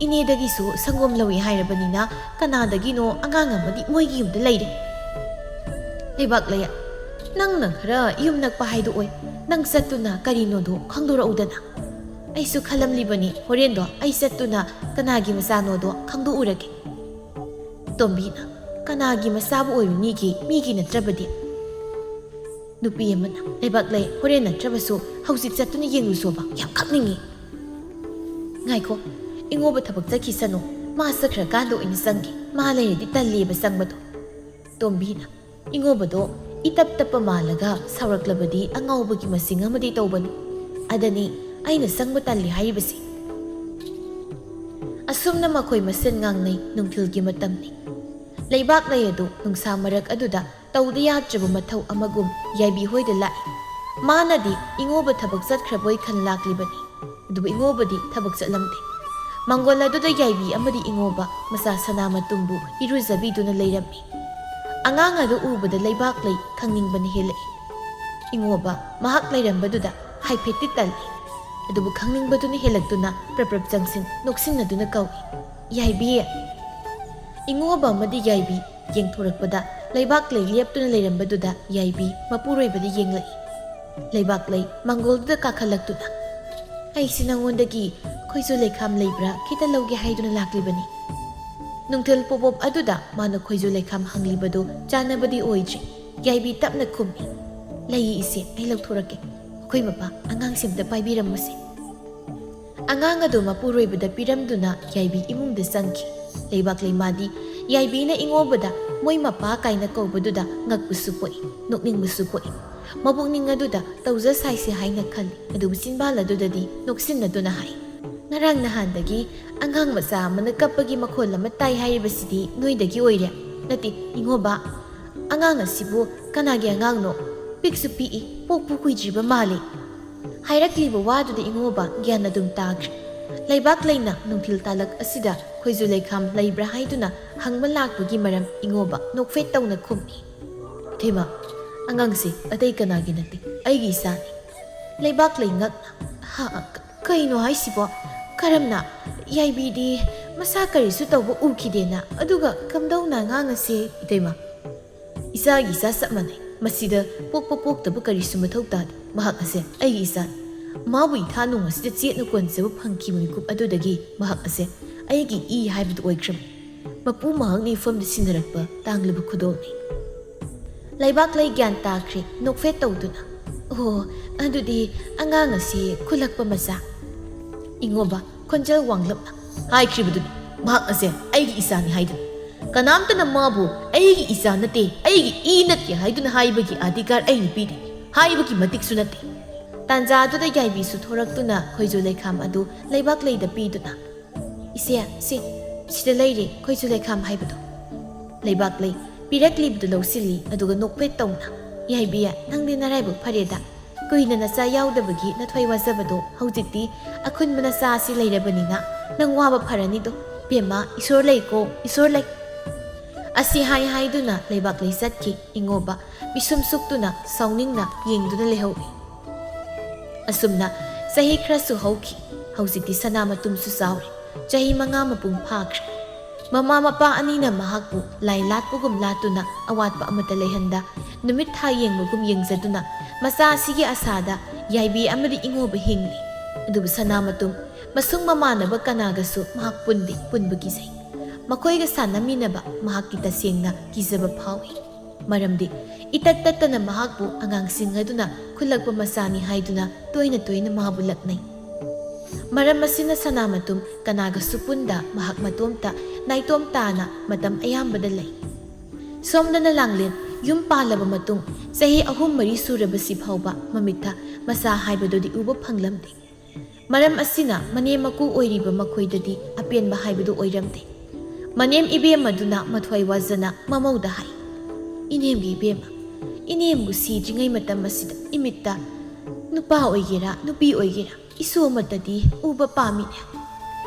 ꯏꯅꯦꯗꯒꯤꯁꯨ ꯁꯪꯒꯣꯝ ꯂꯧꯏ ꯍꯥꯏꯔꯕꯅꯤꯅ ꯀꯅꯥꯗꯒꯤꯅꯣ ꯑꯉꯥꯡ ꯑꯃꯗꯤ ꯃꯣꯏꯒꯤ ꯌꯨꯝꯗ ꯂꯩꯔꯦ꯫ "ꯂꯩꯕꯥꯛꯂꯩ, ꯅꯪꯅ ꯈꯔ ꯌꯨꯝ ꯅꯛꯄ ꯍꯥꯏꯗꯣ ꯑꯣꯏ꯫ ꯅꯪ ꯆꯠꯇꯨꯅ ꯀꯔꯤꯅꯣꯗꯣ ꯈꯪꯗꯣꯔꯛꯎꯗꯅ꯫ ꯑꯩꯁꯨ ꯈꯜꯂꯝꯂꯤꯕꯅꯤ, ꯍꯣꯔꯦꯟꯗꯣ ꯑꯩ ꯆꯠꯇꯨꯅ ꯀꯅꯥꯒꯤ ꯃꯆꯥꯅꯣꯗꯣ ꯈꯪꯗꯣꯛꯎꯔꯒꯦ꯫" ꯇꯣꯝꯕꯤꯅ, "ꯀꯅꯥꯒꯤ ꯃꯆꯥꯕꯨ ꯑꯣꯏꯔꯨꯅꯤꯒꯦ, ꯃꯤꯒꯤ ꯅꯠꯇ꯭ꯔꯕꯗꯤ?" ꯅꯨꯄꯤ ꯑꯃꯅ, "ꯂꯩꯕꯥꯛꯂꯩ, ꯍꯣꯔꯦꯟ ꯅꯠꯇ꯭ꯔꯕꯁꯨ ꯍꯧꯖꯤꯛ ꯆꯠꯇꯨꯅ ꯌꯦꯡꯂꯨꯁꯣꯕ, ꯌꯥꯝ ꯀꯞꯅꯤꯡꯉꯤ꯫" "ꯉꯥꯏꯈꯣ, ꯏꯉꯣꯕ ꯊꯕꯛ ꯆꯠꯈꯤꯁꯅꯨ, ꯃꯥ ꯆꯠꯈ꯭ꯔꯀꯥꯟꯗ ꯑꯣꯏꯅ ꯆꯪꯒꯦ, ꯃꯥ ꯂꯩꯔꯗꯤ ꯇꯜꯂꯦꯕ ꯆꯪꯕꯗꯣ꯫" ꯇꯣꯝꯕꯤꯅ, "ꯏꯉꯣꯕꯗꯣ ꯏꯇꯞ ꯇꯞꯄ ꯃꯥꯜꯂꯒ ꯁꯥꯎꯔꯛꯂꯕꯗꯤ ꯑꯉꯥꯎꯕꯒꯤ ꯃꯁꯤꯡ ꯑꯃꯗꯤ ꯇꯧꯕꯅꯤ꯫ ꯑꯗꯅꯤ ꯑꯩꯅ ꯆꯪꯕ ꯇꯜꯂꯤ ꯍꯥꯏꯔꯤꯕꯁꯤ꯫" ꯑꯁꯨꯝꯅ ꯃꯈꯣꯏ ꯃꯁꯦꯟ ꯉꯥꯡꯅꯩ꯫ ꯅꯨꯡꯊꯤꯜꯒꯤ ꯃꯇꯝꯅꯤ꯫ ꯂꯩꯕꯥꯛꯂꯩ ꯑꯗꯨ ꯅꯨꯡꯁꯥ ꯃꯔꯛ ꯑꯗꯨꯗ ꯇꯧꯗ ꯌꯥꯗ꯭ꯔꯕ ꯃꯊꯧ ꯑꯃꯒꯨꯝ ꯌꯥꯏꯕꯤ ꯍꯣꯏꯗ ꯂꯥꯛꯏ꯫ ꯃꯥꯅꯗꯤ ꯏꯉꯣꯕ ꯊꯕꯛ ꯆꯠꯈ꯭ꯔꯕꯣꯏ ꯈꯟ ꯂꯥꯛꯂꯤꯕꯅꯤ꯫ ꯑꯗꯨꯕꯨ ꯏꯉꯣꯕꯗꯤ ꯊꯕꯛ ꯆꯠꯂꯝꯗꯦ꯫ ꯃꯪꯒꯣꯜ ꯑꯗꯨꯗ ꯌꯥꯏꯕꯤ ꯑꯃꯗꯤ ꯏꯉꯣꯕ ꯃꯆꯥ ꯁꯅꯥ ꯃꯇꯨꯝꯕꯨ ꯏꯔꯨꯖꯕꯤꯗꯨꯅ ꯂꯩꯔꯝꯃꯤ꯫ ꯑꯉꯥꯡ ꯑꯗꯨ ꯎꯕꯗ ꯂꯩꯕꯥꯛꯂꯩ ꯈꯪꯅꯤꯡꯕꯅ ꯍꯦꯜꯂꯛꯏ꯫ ꯏꯉꯣꯕ ꯃꯍꯥꯛ ꯂꯩꯔꯝꯕꯗꯨꯗ ꯍꯥꯏꯐꯦꯠꯇꯤ ꯇꯜꯂꯤ꯫ ꯑꯗꯨꯕꯨ ꯈꯪꯅꯤꯡꯕꯗꯨꯅ ꯍꯦꯜꯂꯛꯇꯨꯅ ꯄ꯭ꯔꯞ ꯄ꯭ꯔꯞ ꯆꯪꯁꯤꯟ ꯅꯣꯛꯁꯤꯟꯅꯗꯨꯅ ꯀꯧꯏ, "ꯌꯥꯏꯕꯤ!" ꯏꯉꯣꯕ ꯑꯃꯗꯤ ꯌꯥꯏꯕꯤ ꯌꯦꯡꯊꯣꯔꯛꯄꯗ ꯂꯩꯕꯥꯛꯂꯩ ꯂꯦꯞꯇꯨꯅ ꯂꯩꯔꯝꯕꯗꯨꯗ ꯌꯥꯏꯕꯤ ꯃꯄꯨꯔꯣꯏꯕꯗ ꯌꯦꯡꯂꯛꯏ꯫ ꯂꯩꯕꯥꯛꯂꯩ ꯃꯪꯒꯣꯜꯗꯨꯗ ꯀꯥꯈꯠꯂꯛꯇꯨꯅ, "ꯑꯩꯁꯤ ꯅꯉꯣꯟꯗꯒꯤ ꯈꯣꯏꯖꯨ ꯂꯩꯈꯥꯝ ꯂꯩꯕ꯭ꯔꯥ ꯈꯤꯇ ꯂꯧꯒꯦ ꯍꯥꯏꯗꯨꯅ ꯂꯥꯛꯂꯤꯕꯅꯤ꯫" ꯅꯨꯡꯊꯤꯜ ꯄꯣꯄꯣꯞ ꯑꯗꯨꯗ ꯃꯥꯅ ꯈꯣꯏꯖꯨ ꯂꯩꯈꯥꯝ ꯍꯪꯂꯤꯕꯗꯨ ꯆꯥꯟꯅꯕꯗꯤ ꯑꯣꯏꯗ꯭ꯔꯤ꯫ ꯌꯥꯏꯕꯤ ꯇꯞꯅ ꯈꯨꯝꯃꯤ, "ꯂꯩꯌꯦ ꯏꯆꯦ, ꯑꯩ ꯂꯧꯊꯣꯔꯛꯀꯦ꯫ ꯑꯩꯈꯣꯏ ꯃꯄꯥ, ꯑꯉꯥꯡꯁꯤ ꯑꯝꯇ ꯄꯥꯏꯕꯤꯔꯝꯃꯨꯁꯦ꯫" ꯑꯉꯥꯡ ꯑꯗꯨ ꯃꯄꯨꯔꯣꯏꯕꯗ ꯄꯤꯔꯝꯗꯨꯅ ꯌꯥꯏꯕꯤ ꯏꯃꯨꯡꯗ ꯆꯪꯈꯤ꯫ ꯂꯩꯕꯥꯛꯂꯩ ꯃꯥꯗꯤ ꯌꯥꯏꯕꯤꯅ ꯏꯉꯣꯕꯗ "ꯃꯣꯏ ꯃꯄꯥ" ꯀꯥꯏꯅ ꯀꯧꯕꯗꯨꯗ ꯉꯛꯄꯁꯨ ꯄꯣꯛꯏ, ꯅꯣꯛꯅꯤꯡꯕꯁꯨ ꯄꯣꯛꯏ꯫ ꯃꯕꯨꯛꯅꯤꯡ ꯑꯗꯨꯗ ꯇꯧꯖ ꯁꯥꯏꯁꯦ ꯍꯥꯏꯅ ꯈꯜꯂꯤ, ꯑꯗꯨꯕꯨ ꯆꯤꯟꯕꯥꯜ ꯑꯗꯨꯗꯗꯤ ꯅꯣꯛꯁꯤꯟꯅꯗꯨꯅ ꯍꯥꯏ, "ꯉꯔꯥꯡ ꯅꯍꯥꯟꯗꯒꯤ ꯑꯉꯥꯡ ꯃꯆꯥ ꯑꯃꯅ ꯀꯞꯄꯒꯤ ꯃꯈꯣꯜ ꯑꯃ ꯇꯥꯏ ꯍꯥꯏꯔꯤꯕꯁꯤꯗꯤ ꯅꯣꯏꯗꯒꯤ ꯑꯣꯏꯔꯦ꯫ ꯅꯠꯇꯦ, ꯏꯉꯣꯕ, ꯑꯉꯥꯡ ꯑꯁꯤꯕꯨ ꯀꯅꯥꯒꯤ ꯑꯉꯥꯡꯅꯣ? ꯄꯤꯛꯁꯨ ꯄꯤꯛꯏ, ꯄꯣꯛꯄꯨ ꯀꯨꯏꯗ꯭ꯔꯤꯕ ꯃꯥꯜꯂꯤ꯫" ꯍꯥꯏꯔꯛꯂꯤꯕ ꯋꯥꯗꯨꯗ ꯏꯉꯣꯕ ꯒ꯭ꯌꯥꯟ ꯑꯗꯨꯝ ꯇꯥꯈ꯭ꯔꯦ꯫ ꯂꯩꯕꯥꯛꯂꯩꯅ ꯅꯨꯡꯊꯤꯜ ꯇꯥꯂꯛ ꯑꯁꯤꯗ ꯈꯣꯏꯖꯨ ꯂꯩꯈꯥꯝ ꯂꯩꯕ꯭ꯔꯥ ꯍꯥꯏꯗꯨꯅ ꯍꯪꯕ ꯂꯥꯛꯄꯒꯤ ꯃꯔꯝ ꯏꯉꯣꯕ ꯅꯣꯛꯐꯦꯠ ꯇꯧꯅ ꯈꯨꯝꯃꯤ, "ꯏꯊꯩꯃ, ꯑꯉꯥꯡꯁꯤ ꯑꯇꯩ ꯀꯅꯥꯒꯤ ꯅꯠꯇꯦ, ꯑꯩꯒꯤ ꯏꯆꯥꯅꯤ꯫" ꯂꯩꯕꯥꯛꯂꯩ ꯉꯛꯅ, "ꯍꯥ, ꯀ-, ꯀꯩꯅꯣ ꯍꯥꯏꯁꯤꯕꯣ? ꯀꯔꯝꯅ? ꯌꯥꯏꯕꯤꯗꯤ ꯃꯁꯥ ꯀꯔꯤꯁꯨ ꯇꯧꯕ ꯎꯈꯤꯗꯦꯅ, ꯑꯗꯨꯒ ꯀꯝꯗꯧꯅ ꯑꯉꯥꯡ ꯑꯁꯤ?" "ꯏꯇꯩꯃ, "ꯏꯆꯥꯒꯤ ꯏꯆꯥ ꯆꯞ ꯃꯥꯟꯅꯩ꯫ ꯃꯁꯤꯗ ꯄꯣꯛꯄ ꯄꯣꯛꯇꯕ ꯀꯔꯤꯁꯨ ꯃꯊꯧ ꯇꯥꯗꯦ꯫ ꯃꯍꯥꯛ ꯑꯁꯦ ꯑꯩꯒꯤ ꯏꯆꯥꯅꯤ꯫ ꯃꯥꯕꯨ ꯏꯊꯥ ꯅꯨꯡ ꯑꯁꯤꯗ ꯆꯦꯠꯅ ꯀꯣꯟꯖꯕ ꯐꯪꯈꯤꯕ ꯃꯤꯀꯨꯞ ꯑꯗꯨꯗꯒꯤ ꯃꯍꯥꯛ ꯑꯁꯦ ꯑꯩꯒꯤ ꯏ ꯍꯥꯏꯕꯗꯨ ꯑꯣꯏꯈ꯭ꯔꯕꯅꯤ꯫ ꯃꯄꯨ ꯃꯍꯥꯛꯅ ꯏꯐꯝꯗ ꯁꯤꯟꯅꯔꯛꯄ ꯇꯥꯡꯂꯕ ꯈꯨꯗꯣꯜꯅꯤ"꯫ ꯂꯩꯕꯥꯛꯂꯩ ꯒ꯭ꯌꯥꯟ ꯇꯥꯈ꯭ꯔꯦ, ꯅꯣꯛꯐꯦꯠ ꯇꯧꯗꯨꯅ꯫ "ꯑꯣ, ꯑꯗꯨꯗꯤ ꯑꯉꯥꯡ ꯑꯁꯤ ꯈꯨꯜꯂꯛꯄ ꯃꯆꯥ"꯫ ꯏꯉꯣꯕ ꯈꯣꯟꯖꯦꯜ ꯋꯥꯡꯂꯞꯅ ꯍꯥꯏꯈ꯭ꯔꯤꯕꯗꯨꯅꯤ, ꯃꯍꯥꯛ ꯑꯁꯦ ꯑꯩꯒꯤ ꯏꯆꯥꯅꯤ ꯍꯥꯏꯗꯨꯅ꯫ ꯀꯅꯥꯝꯇꯅ ꯃꯥꯕꯨ "ꯑꯩꯒꯤ ꯏꯆꯥ ꯅꯠꯇꯦ, ꯑꯩꯒꯤ ꯏ ꯅꯠꯇꯦ" ꯍꯥꯏꯗꯨꯅ ꯍꯥꯏꯕꯒꯤ ꯑꯙꯤꯀꯥꯔ ꯑꯩꯅ ꯄꯤꯔꯤ꯫ ꯍꯥꯏꯕꯒꯤ ꯃꯇꯤꯛꯁꯨ ꯅꯠꯇꯦ꯫ ꯇꯥꯟꯖꯥ ꯑꯗꯨꯗ ꯌꯥꯏꯕꯤꯁꯨ ꯊꯣꯔꯛꯇꯨꯅ ꯈꯣꯏꯖꯨ ꯂꯩꯈꯥꯝ ꯑꯗꯨ ꯂꯩꯕꯥꯛꯂꯩꯗ ꯄꯤꯗꯨꯅ, "ꯏꯆꯦ, ꯁꯦ, ꯁꯤꯗ ꯂꯩꯔꯦ ꯈꯣꯏꯖꯨ ꯂꯩꯈꯥꯝ ꯍꯥꯏꯕꯗꯣ"꯫ ꯂꯩꯕꯥꯛꯂꯩ ꯄꯤꯔꯛꯂꯤꯕꯗꯨ ꯂꯧꯁꯤꯜꯂꯤ, ꯑꯗꯨꯒ ꯅꯣꯛꯐꯦꯠ ꯇꯧꯅ, "ꯌꯥꯏꯕꯤ, ꯅꯪꯗꯤ ꯅꯔꯥꯏꯕꯛ ꯐꯔꯦꯗ꯫ ꯀꯨꯏꯅ ꯅꯆꯥ ꯌꯥꯎꯗꯕꯒꯤ ꯅꯊ꯭ꯋꯥꯏ ꯋꯥꯖꯕꯗꯣ ꯍꯧꯖꯤꯛꯇꯤ ꯑꯈꯨꯟꯕ ꯅꯆꯥ ꯑꯁꯤ ꯂꯩꯔꯕꯅꯤꯅ ꯅꯪ ꯋꯥꯕ ꯐꯔꯅꯤꯗꯣ꯫ ꯕꯦꯝꯃ, ꯏꯁꯣꯔ ꯂꯩꯀꯣ, ꯏꯁꯣꯔ ꯂꯩ"꯫ ꯑꯁꯤ ꯍꯥꯏ ꯍꯥꯏꯗꯨꯅ ꯂꯩꯕꯥꯛꯂꯩ ꯆꯠꯈꯤ꯫ ꯏꯉꯣꯕ ꯄꯤꯁꯨꯝ ꯁꯨꯛꯇꯨꯅ ꯁꯥꯎꯅꯤꯡꯅ ꯌꯦꯡꯗꯨꯅ ꯂꯩꯍꯧꯏ꯫ ꯑꯁꯨꯝꯅ ꯆꯍꯤ ꯈꯔꯁꯨ ꯍꯧꯈꯤ꯫ ꯍꯧꯖꯤꯛꯇꯤ ꯁꯅꯥꯃꯇꯨꯝꯁꯨ ꯆꯥꯎꯔꯦ꯫ ꯆꯍꯤ ꯃꯉꯥ ꯃꯄꯨꯡ ꯐꯥꯈ꯭ꯔꯦ꯫ ꯃꯃꯥ ꯃꯄꯥ ꯑꯅꯤꯅ ꯃꯍꯥꯛꯄꯨ ꯂꯥꯏ ꯂꯥꯠꯄꯒꯨꯝ ꯂꯥꯠꯇꯨꯅ ꯑꯋꯥꯠꯄ ꯑꯃꯠꯇ ꯂꯩꯍꯟꯗ, ꯅꯨꯃꯤꯠ ꯊꯥ ꯌꯦꯡꯕꯒꯨꯝ ꯌꯦꯡꯖꯗꯨꯅ ꯃꯆꯥ ꯑꯁꯤꯒꯤ ꯑꯁꯥꯗ ꯌꯥꯏꯕꯤ ꯑꯃꯗꯤ ꯏꯉꯣꯕ ꯍꯤꯡꯂꯤ꯫ ꯑꯗꯨꯕꯨ ꯁꯅꯥꯃꯇꯨꯝ ꯃꯁꯨꯡ ꯃꯃꯥꯟꯅꯕ ꯀꯅꯥꯒꯁꯨ ꯃꯍꯥꯛ ꯄꯨꯟꯗꯦ, ꯄꯨꯟꯕ ꯀꯤꯖꯩ꯫ ꯃꯈꯣꯏꯒ ꯁꯥꯟꯅꯃꯤꯟꯅꯕ ꯃꯍꯥꯛꯀꯤ ꯇꯁꯦꯡꯅ ꯀꯤꯖꯕ ꯐꯥꯎꯏ꯫ ꯃꯔꯝꯗꯤ ꯏꯇꯠ ꯇꯠꯇꯅ ꯃꯍꯥꯛꯄꯨ ꯑꯉꯥꯡꯁꯤꯡ ꯑꯗꯨꯅ ꯈꯨꯜꯂꯛꯄ ꯃꯆꯥꯅꯤ ꯍꯥꯏꯗꯨꯅ ꯇꯣꯏꯅ ꯇꯣꯏꯅ ꯃꯥꯕꯨ ꯂꯛꯅꯩ꯫ ꯃꯔꯝ ꯑꯁꯤꯅ ꯁꯅꯥꯃꯇꯨꯝ ꯀꯅꯥꯒꯁꯨ ꯄꯨꯟꯗ ꯃꯍꯥꯛ ꯃꯇꯣꯝꯇ ꯅꯥꯏꯇꯣꯝ ꯇꯥꯅ ꯃꯇꯝ ꯑꯌꯥꯝꯕꯗ ꯂꯩ꯫ ꯁꯣꯝꯗꯅ ꯂꯥꯡꯂꯦꯟ ꯌꯨꯝ ꯄꯥꯜꯂꯕ ꯃꯇꯨꯡ ꯆꯍꯤ ꯑꯍꯨꯝ ꯃꯔꯤ ꯁꯨꯔꯕꯁꯤ ꯐꯥꯎꯕ ꯃꯃꯤꯠꯇ ꯃꯆꯥ ꯍꯥꯏꯕꯗꯨꯗꯤ ꯎꯕ ꯐꯪꯂꯝꯗꯦ꯫ ꯃꯔꯝ ꯑꯁꯤꯅ ꯃꯅꯦꯝ ꯃꯀꯨ ꯑꯣꯏꯔꯤꯕ ꯃꯈꯣꯏꯗꯗꯤ ꯑꯄꯦꯟꯕ ꯍꯥꯏꯕꯗꯨ ꯑꯣꯏꯔꯝꯗꯦ꯫ ꯃꯅꯦꯝ ꯏꯕꯦꯝ ꯑꯗꯨꯅ ꯃꯊ꯭ꯋꯥꯏ ꯋꯥꯖꯅ ꯃꯃꯧꯗ ꯍꯥꯏ, "ꯏꯅꯦꯝꯒꯤ ꯏꯕꯦꯝꯃ, ꯏꯅꯦꯝꯕꯨ ꯁꯤꯗ꯭ꯔꯤꯉꯩ ꯃꯇꯝ ꯑꯁꯤꯗ ꯏꯃꯤꯠꯇ ꯅꯨꯄꯥ ꯑꯣꯏꯒꯦꯔꯥ ꯅꯨꯄꯤ ꯑꯣꯏꯒꯦꯔꯥ ꯏꯁꯨ ꯑꯃꯠꯇꯗꯤ ꯎꯕ ꯄꯥꯝꯃꯤꯅꯦ"꯫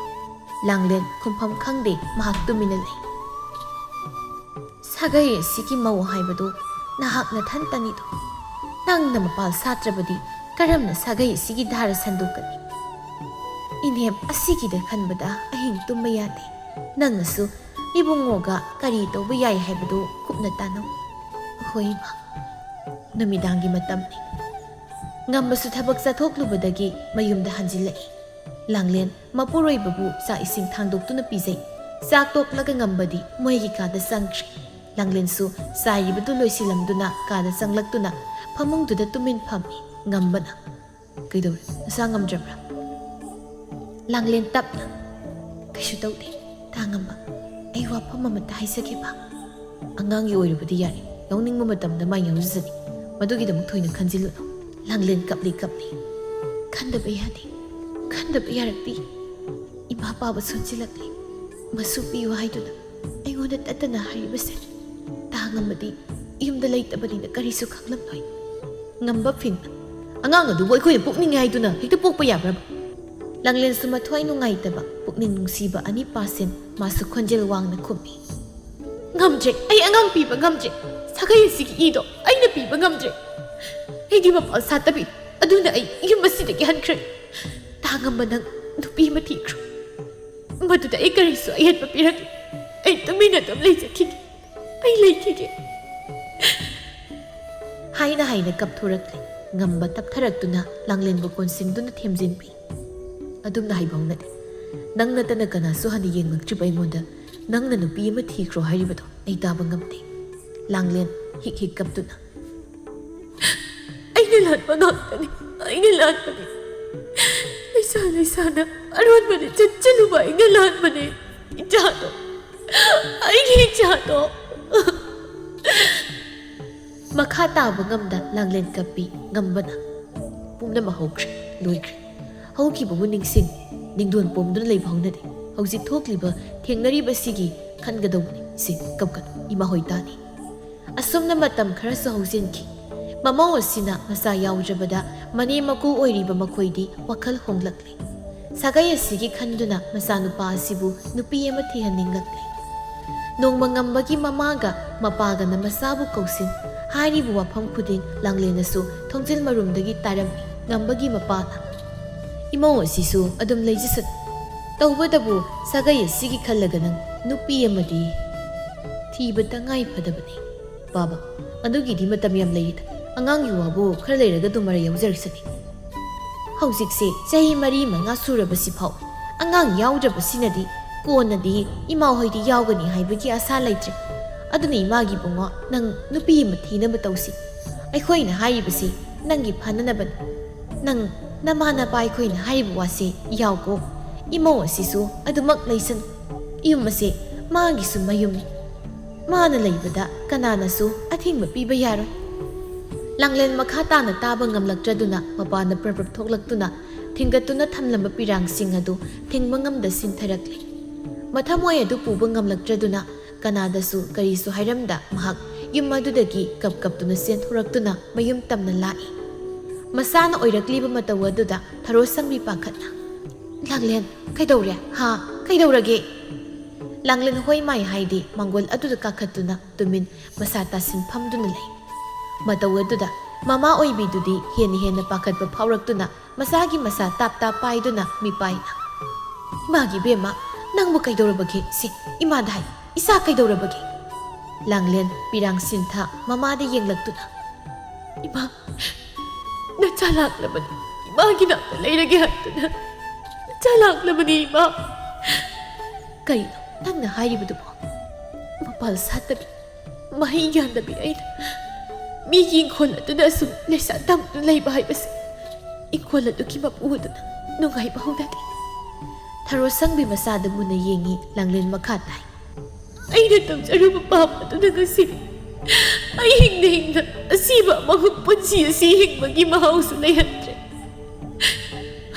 ꯂꯥꯡꯂꯦꯟ ꯈꯨꯝꯐꯝ ꯈꯪꯗꯦ, ꯃꯍꯥꯛ ꯇꯨꯃꯤꯟꯅ ꯂꯩ꯫ "ꯁꯥꯒꯩ ꯑꯁꯤꯒꯤ ꯃꯧ ꯍꯥꯏꯕꯗꯨ ꯅꯍꯥꯛ ꯅꯊꯟꯇꯅꯤꯗꯣ꯫ ꯅꯪꯅ ꯃꯄꯥꯜ ꯁꯥꯠꯇ꯭ꯔꯕꯗꯤ ꯀꯔꯝꯅ ꯁꯥꯒꯩ ꯑꯁꯤꯒꯤ ꯙꯥꯔꯥ ꯁꯟꯗꯣꯛꯀꯅꯤ? ꯏꯅꯦꯝ, ꯑꯁꯤꯒꯤꯗ ꯈꯟꯕꯗ ꯑꯍꯤꯡ ꯇꯨꯝꯕ ꯌꯥꯗꯦ꯫ ꯅꯪꯅꯁꯨ ꯏꯕꯨꯡꯉꯣꯒ ꯀꯔꯤ ꯇꯧꯕ ꯌꯥꯏ ꯍꯥꯏꯕꯗꯨ ꯀꯨꯞꯅ ꯇꯥꯟꯅꯧ"꯫ ꯍꯣꯏ ꯏꯃꯥ, ꯅꯨꯃꯤꯗꯥꯡꯒꯤ ꯃꯇꯝꯅꯤ꯫ ꯉꯝꯕꯁꯨ ꯊꯕꯛ ꯆꯠꯊꯣꯛꯂꯨꯕꯗꯒꯤ ꯃꯌꯨꯝꯗ ꯍꯟꯖꯤꯜꯂꯛꯏ꯫ ꯂꯥꯡꯂꯦꯟ ꯃꯄꯨꯔꯣꯏꯕꯕꯨ ꯆꯥꯛ ꯏꯁꯤꯡ ꯊꯥꯡꯗꯣꯛꯇꯨꯅ ꯄꯤꯖꯩ꯫ ꯆꯥꯛ ꯇꯣꯛꯂꯒ ꯉꯝꯕꯗꯤ ꯃꯣꯏꯒꯤ ꯀꯥꯗ ꯆꯪꯈ꯭ꯔꯦ꯫ ꯂꯥꯡꯂꯦꯟꯁꯨ ꯆꯥꯏꯔꯤꯕꯗꯨ ꯂꯣꯏꯁꯤꯜꯂꯝꯗꯨꯅ ꯀꯥꯗ ꯆꯪꯂꯛꯇꯨꯅ ꯐꯃꯨꯡꯗꯨꯗ ꯇꯨꯃꯤꯟ ꯐꯝꯃꯤ꯫ ꯉꯝꯕꯅ, "ꯀꯩꯗꯧꯔꯦ? ꯅꯁꯥ ꯉꯝꯗ꯭ꯔꯕ꯭ꯔꯥ?" ꯂꯥꯡꯂꯦꯟ ꯇꯞꯅ, "ꯀꯩꯁꯨ ꯇꯧꯗꯦ꯫ ꯇꯥ ꯉꯝꯕ, ꯑꯩ ꯋꯥꯐꯝ ꯑꯃꯇ ꯍꯥꯏꯖꯒꯦꯕ?" ꯑꯉꯥꯡꯒꯤ ꯑꯣꯏꯔꯕꯗꯤ ꯌꯥꯔꯦ, ꯌꯥꯎꯅꯤꯡꯕ ꯃꯇꯝꯗ ꯃꯥ ꯌꯥꯎꯖꯁꯅꯤ꯫ ꯃꯗꯨꯒꯤꯗꯃꯛ ꯊꯣꯏꯅ ꯈꯟꯖꯤꯜꯂꯨꯅꯨ꯫ ꯂꯥꯡꯂꯦꯟ ꯀꯞꯂꯤ ꯀꯞꯂꯤ, "ꯈꯟꯗꯕ ꯌꯥꯗꯦ, ꯈꯟꯗꯕ ꯌꯥꯔꯛꯇꯦ꯫ ꯏꯃꯥ ꯄꯥꯕ ꯁꯣꯟꯖꯤꯜꯂꯛꯂꯦ꯫ ꯃꯁꯨ ꯄꯤꯌꯨ ꯍꯥꯏꯗꯨꯅ ꯑꯩꯉꯣꯟꯗ ꯇꯠꯇꯅ ꯍꯥꯏꯔꯤꯕꯁꯦ꯫ ꯇꯥ ꯉꯝꯕꯗꯤ ꯌꯨꯝꯗ ꯂꯩꯇꯕꯅꯤꯅ ꯀꯔꯤꯁꯨ ꯈꯪꯂꯝꯂꯣꯏ꯫" ꯉꯝꯕ ꯐꯤꯡꯅ, "ꯑꯉꯥꯡ ꯑꯗꯨꯕꯨ ꯑꯩꯈꯣꯏꯅ ꯄꯣꯛꯅꯤꯡꯉꯦ ꯍꯥꯏꯗꯨꯅ ꯍꯦꯛꯇ ꯄꯣꯛꯄ ꯌꯥꯕ꯭ꯔꯕ?" ꯂꯥꯡꯂꯦꯟꯁꯨ ꯃꯊ꯭ꯋꯥꯏ ꯅꯨꯡꯉꯥꯏꯇꯕ ꯄꯨꯛꯅꯤꯡ ꯅꯨꯡꯁꯤꯕ ꯑꯅꯤꯄꯥꯁꯤꯟ ꯃꯥꯁꯨ ꯈꯣꯟꯖꯦꯜ ꯋꯥꯡꯅ ꯈꯨꯝꯃꯤ꯫ "ꯉꯝꯗ꯭ꯔꯦ, ꯑꯩ ꯑꯉꯥꯡ ꯄꯤꯕ ꯉꯝꯗ꯭ꯔꯦ꯫ ꯁꯥꯒꯩ ꯑꯁꯤꯒꯤ ꯏꯗꯣ ꯑꯩꯅ ꯄꯤꯕ ꯉꯝꯗ꯭ꯔꯦ꯫ ꯑꯩꯗꯤ ꯃꯄꯥꯜ ꯁꯥꯠꯇꯕꯤ, ꯑꯗꯨꯅ ꯑꯩ ꯌꯨꯝ ꯑꯁꯤꯗꯒꯤ ꯍꯟꯈ꯭ꯔꯦ꯫ ꯇꯥ ꯉꯝꯕ, ꯅꯪ ꯅꯨꯄꯤ ꯑꯃ ꯊꯤꯈ꯭ꯔꯣ꯫ ꯃꯗꯨꯗ ꯑꯩ ꯀꯔꯤꯁꯨ ꯑꯍꯦꯟꯕ ꯄꯤꯔꯛꯂꯦ꯫ ꯑꯩ ꯇꯨꯃꯤꯟꯅ ꯑꯗꯨꯝ ꯂꯩꯖꯈꯤꯒꯦ꯫ ꯑꯩ ꯂꯩꯈꯤꯒꯦ꯫" ꯍꯥꯏꯅ ꯍꯥꯏꯅ ꯀꯞꯊꯣꯔꯛꯂꯦ꯫ ꯉꯝꯕ ꯇꯞꯊꯔꯛꯇꯨꯅ ꯂꯥꯡꯂꯦꯟꯕꯨ ꯀꯣꯟꯁꯤꯟꯗꯨꯅ ꯊꯦꯝꯖꯤꯟꯕꯤ꯫ "ꯑꯗꯨꯝꯅ ꯍꯥꯏꯕ ꯍꯧꯅꯗꯦ꯫ ꯅꯪ ꯅꯠꯇꯅ ꯀꯅꯥꯁꯨ ꯍꯥꯟꯅ ꯌꯦꯡꯂꯛꯇ꯭ꯔꯤꯕ ꯑꯩꯉꯣꯟꯗ ꯅꯪꯅ ꯅꯨꯄꯤ ꯑꯃ ꯊꯤꯈ꯭ꯔꯣ ꯍꯥꯏꯔꯤꯕꯗꯣ ꯑꯩ ꯇꯥꯕ ꯉꯝꯗꯦ꯫" ꯂꯥꯡꯂꯦꯟ ꯍꯤꯛ ꯍꯤꯛ ꯀꯞꯇꯨꯅ, "ꯑꯩꯅ ꯂꯥꯟꯕ ꯉꯥꯛꯇꯅꯤ, ꯑꯩꯅ ꯂꯥꯟꯕꯅꯤ꯫ ꯂꯩꯁꯥ ꯂꯩꯁꯥꯅ ꯑꯔꯣꯟꯕꯗ ꯆꯠꯆꯂꯨꯕ ꯑꯩꯅ ꯂꯥꯟꯕꯅꯤ꯫ ꯏꯆꯥꯗꯣ, ꯑꯩꯒꯤ ꯏꯆꯥꯗꯣ꯫" ꯃꯈꯥ ꯇꯥꯕ ꯉꯝꯗ ꯂꯥꯡꯂꯦꯟ ꯀꯞꯄꯤ꯫ ꯉꯝꯕꯅ, "ꯄꯨꯝꯅꯃꯛ ꯍꯧꯈ꯭ꯔꯦ, ꯂꯣꯏꯈ꯭ꯔꯦ꯫ ꯍꯧꯈꯤꯕꯕꯨ ꯅꯤꯡꯁꯤꯡ, ꯅꯤꯡꯗꯣꯟ ꯄꯣꯝꯗꯨꯅ ꯂꯩꯕ ꯍꯧꯅꯗꯦ꯫ ꯍꯧꯖꯤꯛ ꯊꯣꯛꯂꯤꯕ, ꯊꯦꯡꯅꯔꯤꯕꯁꯤꯒꯤ ꯈꯟꯒꯗꯧꯕꯅꯤ꯫ ꯁꯤ ꯀꯞꯀꯅꯨ, ꯏꯃꯥ ꯍꯣꯏ ꯇꯥꯅꯤ꯫" ꯑꯁꯨꯝꯅ ꯃꯇꯝ ꯈꯔꯁꯨ ꯍꯧꯖꯤꯟꯈꯤ꯫ ꯃꯃꯧ ꯑꯁꯤꯅ ꯃꯆꯥ ꯌꯥꯎꯗ꯭ꯔꯕꯗ ꯃꯅꯦꯝ ꯃꯀꯨ ꯑꯣꯏꯔꯤꯕ ꯃꯈꯣꯏꯗꯤ ꯋꯥꯈꯜ ꯍꯣꯡꯂꯛꯂꯦ꯫ ꯁꯥꯒꯩ ꯑꯁꯤꯒꯤ ꯈꯟꯗꯨꯅ ꯃꯆꯥꯅꯨꯄꯥ ꯑꯁꯤꯕꯨ ꯅꯨꯄꯤ ꯑꯃ ꯊꯤꯍꯟꯅꯤꯡꯂꯛꯂꯦ꯫ ꯅꯣꯡꯃ ꯉꯝꯕꯒꯤ ꯃꯃꯥꯒ ꯃꯄꯥꯒꯅ ꯃꯆꯥꯕꯨ ꯀꯧꯁꯤꯟ ꯍꯥꯏꯔꯤꯕ ꯋꯥꯐꯝ ꯈꯨꯗꯤꯡ ꯂꯥꯡꯂꯦꯟꯅꯁꯨ ꯊꯣꯡꯖꯤꯜ ꯃꯔꯨꯝꯗꯒꯤ ꯇꯥꯔꯝꯃꯤ꯫ ꯉꯝꯕꯒꯤ ꯃꯄꯥꯅ, "ꯏꯃꯧ ꯑꯁꯤꯁꯨ ꯑꯗꯨꯝ ꯂꯩꯖꯁꯅꯨ꯫ ꯇꯧꯕꯇꯕꯨ ꯁꯥꯒꯩ ꯑꯁꯤꯒꯤ ꯈꯜꯂꯒ ꯅꯪ ꯅꯨꯄꯤ ꯑꯃꯗꯤ ꯊꯤꯕ ꯇꯉꯥꯏ ꯐꯗꯕꯅꯤ꯫ ꯕꯥꯕꯥ, ꯑꯗꯨꯒꯤꯗꯤ ꯃꯇꯝ ꯌꯥꯝ ꯂꯩꯔꯤꯗ꯫ ꯑꯉꯥꯡꯒꯤ ꯋꯥꯕꯨ ꯈꯔ ꯂꯩꯔꯒ ꯑꯗꯨꯝ ꯃꯔꯩ ꯌꯥꯎꯖꯔꯛꯁꯅꯤ꯫ ꯍꯧꯖꯤꯛꯁꯦ ꯆꯍꯤ ꯃꯔꯤ ꯃꯉꯥ ꯁꯨꯔꯕꯁꯤꯐꯥꯎ ꯑꯉꯥꯡ ꯌꯥꯎꯗ꯭ꯔꯕꯁꯤꯅꯗꯤ ꯀꯣꯟꯅꯗꯤ ꯏꯃꯥ ꯍꯣꯏꯗꯤ ꯌꯥꯎꯒꯅꯤ ꯍꯥꯏꯕꯒꯤ ꯑꯁꯥ ꯂꯩꯇ꯭ꯔꯦ꯫ ꯑꯗꯨꯅ ꯏꯃꯥꯒꯤ ꯏꯕꯨꯡꯉꯣ, ꯅꯪ ꯅꯨꯄꯤ ꯑꯃ ꯊꯤꯅꯕ ꯇꯧꯁꯤ꯫ ꯑꯩꯈꯣꯏꯅ ꯍꯥꯏꯔꯤꯕꯁꯤ ꯅꯪꯒꯤ ꯐꯅꯅꯕꯅꯤ꯫ ꯅꯪ ꯅꯃꯥ ꯅꯄꯥ ꯑꯩꯈꯣꯏꯅ ꯍꯥꯏꯔꯤꯕ ꯋꯥꯁꯦ ꯌꯥꯎꯀꯣ꯫ ꯏꯃꯧ ꯑꯁꯤꯁꯨ ꯑꯗꯨꯃꯛ ꯂꯩꯁꯅꯨ꯫ ꯌꯨꯝ ꯑꯁꯦ ꯃꯥꯒꯤꯁꯨ ꯃꯌꯨꯝꯅꯤ꯫ ꯃꯥꯅ ꯂꯩꯕꯗ ꯀꯅꯥꯅꯁꯨ ꯑꯊꯤꯡꯕ ꯄꯤꯕ ꯌꯥꯔꯣꯏ꯫ ꯂꯥꯡꯂꯦꯟ ꯃꯈꯥ ꯇꯥꯅ ꯇꯥꯕ ꯉꯝꯂꯛꯇ꯭ꯔꯗꯨꯅ ꯃꯄꯥꯟꯗ ꯄ꯭ꯔꯞ ꯄ꯭ꯔꯞ ꯊꯣꯛꯂꯛꯇꯨꯅ ꯊꯤꯡꯒꯠꯇꯨꯅ ꯊꯝꯂꯝꯕ ꯄꯤꯔꯥꯡꯁꯤꯡ ꯑꯗꯨ ꯊꯤꯡꯕ ꯉꯝꯗ ꯁꯤꯟꯊꯔꯛꯂꯦ꯫ ꯃꯊꯃꯣꯏ ꯑꯗꯨ ꯄꯨꯕ ꯉꯝꯂꯛꯇ꯭ꯔꯗꯨꯅ ꯀꯅꯥꯗꯁꯨ ꯀꯔꯤꯁꯨ ꯍꯥꯏꯔꯝꯗ ꯃꯍꯥꯛ ꯌꯨꯝ ꯑꯗꯨꯗꯒꯤ ꯀꯞ ꯀꯞꯇꯨꯅ ꯆꯦꯟꯊꯣꯔꯛꯇꯨꯅ ꯃꯌꯨꯝ ꯇꯝꯅ ꯂꯥꯛꯏ꯫ ꯃꯁꯥꯅ ꯑꯣꯏꯔꯛꯂꯤꯕ ꯃꯇꯧ ꯑꯗꯨꯗ ꯊꯔꯣ ꯁꯪꯕꯤ ꯄꯥꯈꯠꯅ, "ꯂꯥꯡꯂꯦꯟ, ꯀꯩꯗꯧꯔꯦ? ꯍꯥ? ꯀꯩꯗꯧꯔꯒꯦ?" ꯂꯥꯡꯂꯦꯟ ꯍꯣꯏ ꯃꯥꯏ ꯍꯥꯏꯗꯦ, ꯃꯥꯡꯒꯣꯜ ꯑꯗꯨꯗ ꯀꯥꯈꯠꯇꯨꯅ ꯇꯨꯃꯤꯟ ꯃꯁꯥ ꯇꯥꯁꯤꯟ ꯐꯝꯗꯨꯅ ꯂꯩ꯫ ꯃꯇꯧ ꯑꯗꯨꯗ ꯃꯃꯥ ꯑꯣꯏꯕꯤꯗꯨꯗꯤ ꯍꯦꯟꯅ ꯍꯦꯟꯅ ꯄꯥꯈꯠꯄ ꯐꯥꯎꯔꯛꯇꯨꯅ ꯃꯁꯥꯒꯤ ꯃꯁꯥ ꯇꯥꯞ ꯇꯥꯞ ꯄꯥꯏꯗꯨꯅ ꯃꯤꯄꯥꯏꯅ, "ꯏꯃꯥꯒꯤ ꯏꯕꯦꯝꯃ, ꯅꯪꯕꯨ ꯀꯩꯗꯧꯔꯕꯒꯦ? ꯁꯦ, ꯏꯃꯥꯗ ꯍꯥꯏ, ꯏꯆꯥ ꯀꯩꯗꯧꯔꯕꯒꯦ?" ꯂꯥꯡꯂꯦꯟ ꯄꯤꯔꯥꯡ ꯁꯤꯟꯊ ꯃꯃꯥꯗ ꯌꯦꯡꯂꯛꯇꯨꯅ, "ꯏꯃꯥ, ꯅꯆꯥ ꯂꯥꯛꯂꯕꯅꯤ, ꯏꯃꯥꯒꯤ ꯅꯥꯛꯇ ꯂꯩꯔꯒꯦ ꯍꯥꯏꯗꯨꯅ ꯅꯆꯥ ꯂꯥꯛꯂꯕꯅꯤ ꯏꯃꯥ꯫" "ꯀꯩꯅꯣ ꯅꯪꯅ ꯍꯥꯏꯔꯤꯕꯗꯨꯕꯣ? ꯃꯄꯥꯜ ꯁꯥꯠꯇꯕꯤ, ꯃꯍꯩ ꯌꯥꯟꯗꯕꯤ ꯑꯩꯅ ꯃꯤꯒꯤ ꯏꯪꯈꯣꯜ ꯑꯗꯨꯗ ꯑꯁꯨꯝ ꯂꯩꯁꯥ ꯇꯝꯗꯨꯅ ꯂꯩꯕ ꯍꯥꯏꯕꯁꯦ ꯏꯪꯈꯣꯜ ꯑꯗꯨꯒꯤ ꯃꯄꯨ ꯑꯗꯨꯅ ꯅꯨꯡꯉꯥꯏꯕ ꯍꯧꯅꯗꯦ꯫" ꯊꯔꯣ ꯁꯪꯕꯤ ꯃꯆꯥꯗ ꯃꯨꯟꯅ ꯌꯦꯡꯉꯤ꯫ ꯂꯥꯡꯂꯦꯟ ꯃꯈꯥ ꯇꯥꯏ꯫ "ꯑꯩꯅ ꯇꯧꯖꯔꯨꯕ ꯄꯥꯞ ꯑꯗꯨꯅ ꯉꯁꯤꯗꯤ ꯑꯩ ꯍꯤꯡꯅ ꯍꯤꯡꯅ ꯑꯁꯤꯕ ꯑꯃꯒꯨꯝ ꯄꯨꯟꯁꯤ ꯑꯁꯤ ꯍꯤꯡꯕꯒꯤ ꯃꯍꯥꯎꯁꯨ ꯂꯩꯍꯟꯗ꯭ꯔꯦ꯫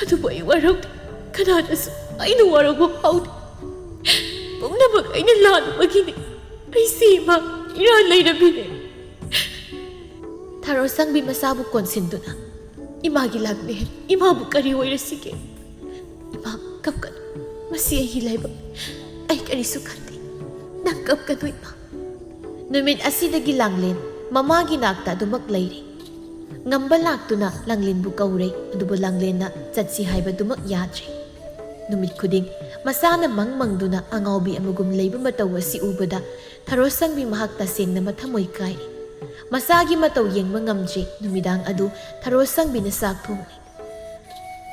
ꯑꯗꯨꯕꯨ ꯑꯩ ꯋꯥꯔꯧꯗꯦ, ꯀꯅꯥꯗꯁꯨ ꯑꯩꯅ ꯋꯥꯔꯧꯕ ꯐꯥꯎꯗꯦ꯫ ꯄꯨꯝꯅꯃꯛ ꯑꯩꯅ ꯂꯥꯟꯕꯒꯤꯅꯤ꯫ ꯑꯩꯁꯤ ꯏꯃꯥ ꯏꯔꯥꯜ ꯂꯩꯔꯕꯤꯅꯦ꯫" ꯊꯔꯣ ꯁꯪꯕꯤ ꯃꯆꯥꯕꯨ ꯀꯣꯟꯁꯤꯟꯗꯨꯅ, "ꯏꯃꯥꯒꯤ ꯂꯥꯡꯂꯦꯟ, ꯏꯃꯥꯕꯨ ꯀꯔꯤ ꯑꯣꯏꯔꯁꯤꯒꯦ? ꯏꯃꯥ, ꯀꯞꯀꯅꯨ꯫ ꯃꯁꯤ ꯑꯩꯒꯤ ꯂꯥꯏꯕꯛꯅꯤ꯫ ꯑꯩ ꯀꯔꯤꯁꯨ ꯈꯟꯗꯦ꯫ ꯅꯪ ꯀꯞꯀꯅꯨ, ꯏꯃꯥ꯫" ꯅꯨꯃꯤꯠ ꯑꯁꯤꯗꯒꯤ ꯂꯥꯡꯂꯦꯟ ꯃꯃꯥꯒꯤ ꯅꯥꯛꯇ ꯑꯗꯨꯃꯛ ꯂꯩꯔꯦ꯫ ꯉꯝꯕ ꯂꯥꯛꯇꯨꯅ ꯂꯥꯡꯂꯦꯟꯕꯨ ꯀꯧꯔꯦ, ꯑꯗꯨꯕꯨ ꯂꯥꯡꯂꯦꯟꯅ ꯆꯠꯁꯤ ꯍꯥꯏꯕꯗꯨꯃꯛ ꯌꯥꯗ꯭ꯔꯦ꯫ ꯅꯨꯃꯤꯠ ꯈꯨꯗꯤꯡ ꯃꯆꯥꯅ ꯃꯪ ꯃꯪꯗꯨꯅ ꯑꯉꯥꯎꯕꯤ ꯑꯃꯒꯨꯝ ꯂꯩꯕ ꯃꯇꯧ ꯑꯁꯤ ꯎꯕꯗ ꯊꯔꯣꯁꯪꯕꯤ ꯃꯍꯥꯛ ꯇꯁꯦꯡꯅ ꯃꯊꯃꯣꯏ ꯀꯥꯏꯔꯦ꯫ ꯃꯆꯥꯒꯤ ꯃꯇꯧ ꯌꯦꯡꯕ ꯉꯝꯗ꯭ꯔꯦ꯫ ꯅꯨꯃꯤꯗꯥꯡ ꯑꯗꯨ ꯊꯔꯣꯁꯪꯕꯤꯅ ꯆꯥꯛ ꯊꯣꯡꯂꯤ꯫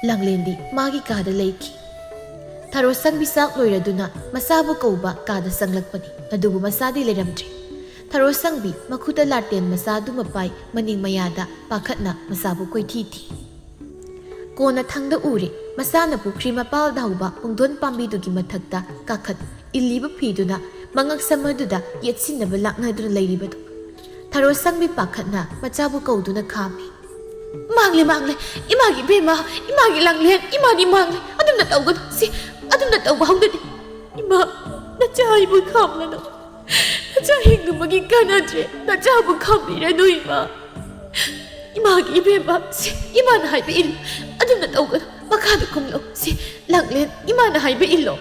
ꯂꯥꯡꯂꯦꯟꯗꯤ ꯃꯥꯒꯤ ꯀꯥꯗ ꯂꯩꯈꯤ꯫ ꯊꯔꯣꯁꯪꯕꯤ ꯆꯥꯛ ꯂꯣꯏꯔꯗꯨꯅ ꯃꯆꯥꯕꯨ ꯀꯧꯕ ꯀꯥꯗ ꯆꯪꯂꯛꯄꯅꯤ꯫ ꯑꯗꯨꯕꯨ ꯃꯆꯥꯗꯤ ꯂꯩꯔꯝꯗ꯭ꯔꯦ꯫ ꯊꯔꯣꯁꯪꯕꯤ ꯃꯈꯨꯠꯇ ꯂꯥꯇꯦꯟ ꯃꯆꯥꯗꯨꯃ ꯄꯥꯏ, ꯃꯅꯤꯡ ꯃꯌꯥꯗ ꯄꯥꯈꯠꯅ ꯃꯆꯥꯕꯨ ꯀꯣꯏꯊꯤ ꯊꯤ꯫ ꯀꯣꯟꯅ ꯊꯪꯗ ꯎꯔꯦ, ꯃꯆꯥꯅ ꯄꯨꯈ꯭ꯔꯤ ꯃꯄꯥꯜꯗ ꯍꯧꯕ ꯄꯨꯡꯗꯣꯟ ꯄꯥꯝꯕꯤꯗꯨꯒꯤ ꯃꯊꯛꯇ ꯀꯥꯈꯠ ꯏꯜꯂꯤꯕ ꯐꯤꯗꯨꯅ ꯃꯉꯛꯁꯝ ꯑꯗꯨꯗ ꯌꯦꯠꯁꯤꯟꯅꯕ ꯂꯥꯛꯅꯗꯨꯅ ꯂꯩꯔꯤꯕꯗꯨ꯫ ꯊꯔꯣꯁꯪꯕꯤ ꯄꯥꯈꯠꯅ ꯃꯆꯥꯕꯨ ꯀꯧꯗꯨꯅ ꯈꯥꯝꯃꯤ꯫ "ꯃꯥꯡꯂꯦ, ꯃꯥꯡꯂꯦ, ꯏꯃꯥꯒꯤ ꯏꯕꯦꯝꯃ, ꯏꯃꯥꯒꯤ ꯂꯥꯡꯂꯦꯟ, ꯏꯃꯥꯗꯤ ꯃꯥꯡꯂꯦ꯫ ꯑꯗꯨꯝꯅ ꯇꯧꯒꯅꯨ, ꯁꯤ ꯑꯗꯨꯝꯅ ꯇꯧꯕ ꯍꯧꯅꯗꯦ꯫ ꯏꯃꯥ, ꯅꯆꯥ ꯑꯩꯕꯨ ꯈꯥꯝꯂꯅꯨ, ꯅꯆꯥ ꯍꯤꯡꯗꯨꯃꯒꯤ ꯀꯥꯟꯅꯗ꯭ꯔꯦ, ꯅꯆꯥꯕꯨ ꯈꯥꯝꯕꯤꯔꯅꯨ ꯏꯃꯥ꯫ ꯏꯃꯥꯒꯤ ꯏꯕꯦꯝꯃ, ꯁꯤ ꯏꯃꯥꯅ ꯍꯥꯏꯕ ꯏꯜꯂꯨ, ꯑꯗꯨꯝꯅ ꯇꯧꯒꯅꯨ, ꯃꯈꯥꯗ ꯀꯨꯝꯂꯣ, ꯁꯤ ꯂꯥꯡꯂꯦꯟ, ꯏꯃꯥꯅ ꯍꯥꯏꯕ ꯏꯜꯂꯣ꯫"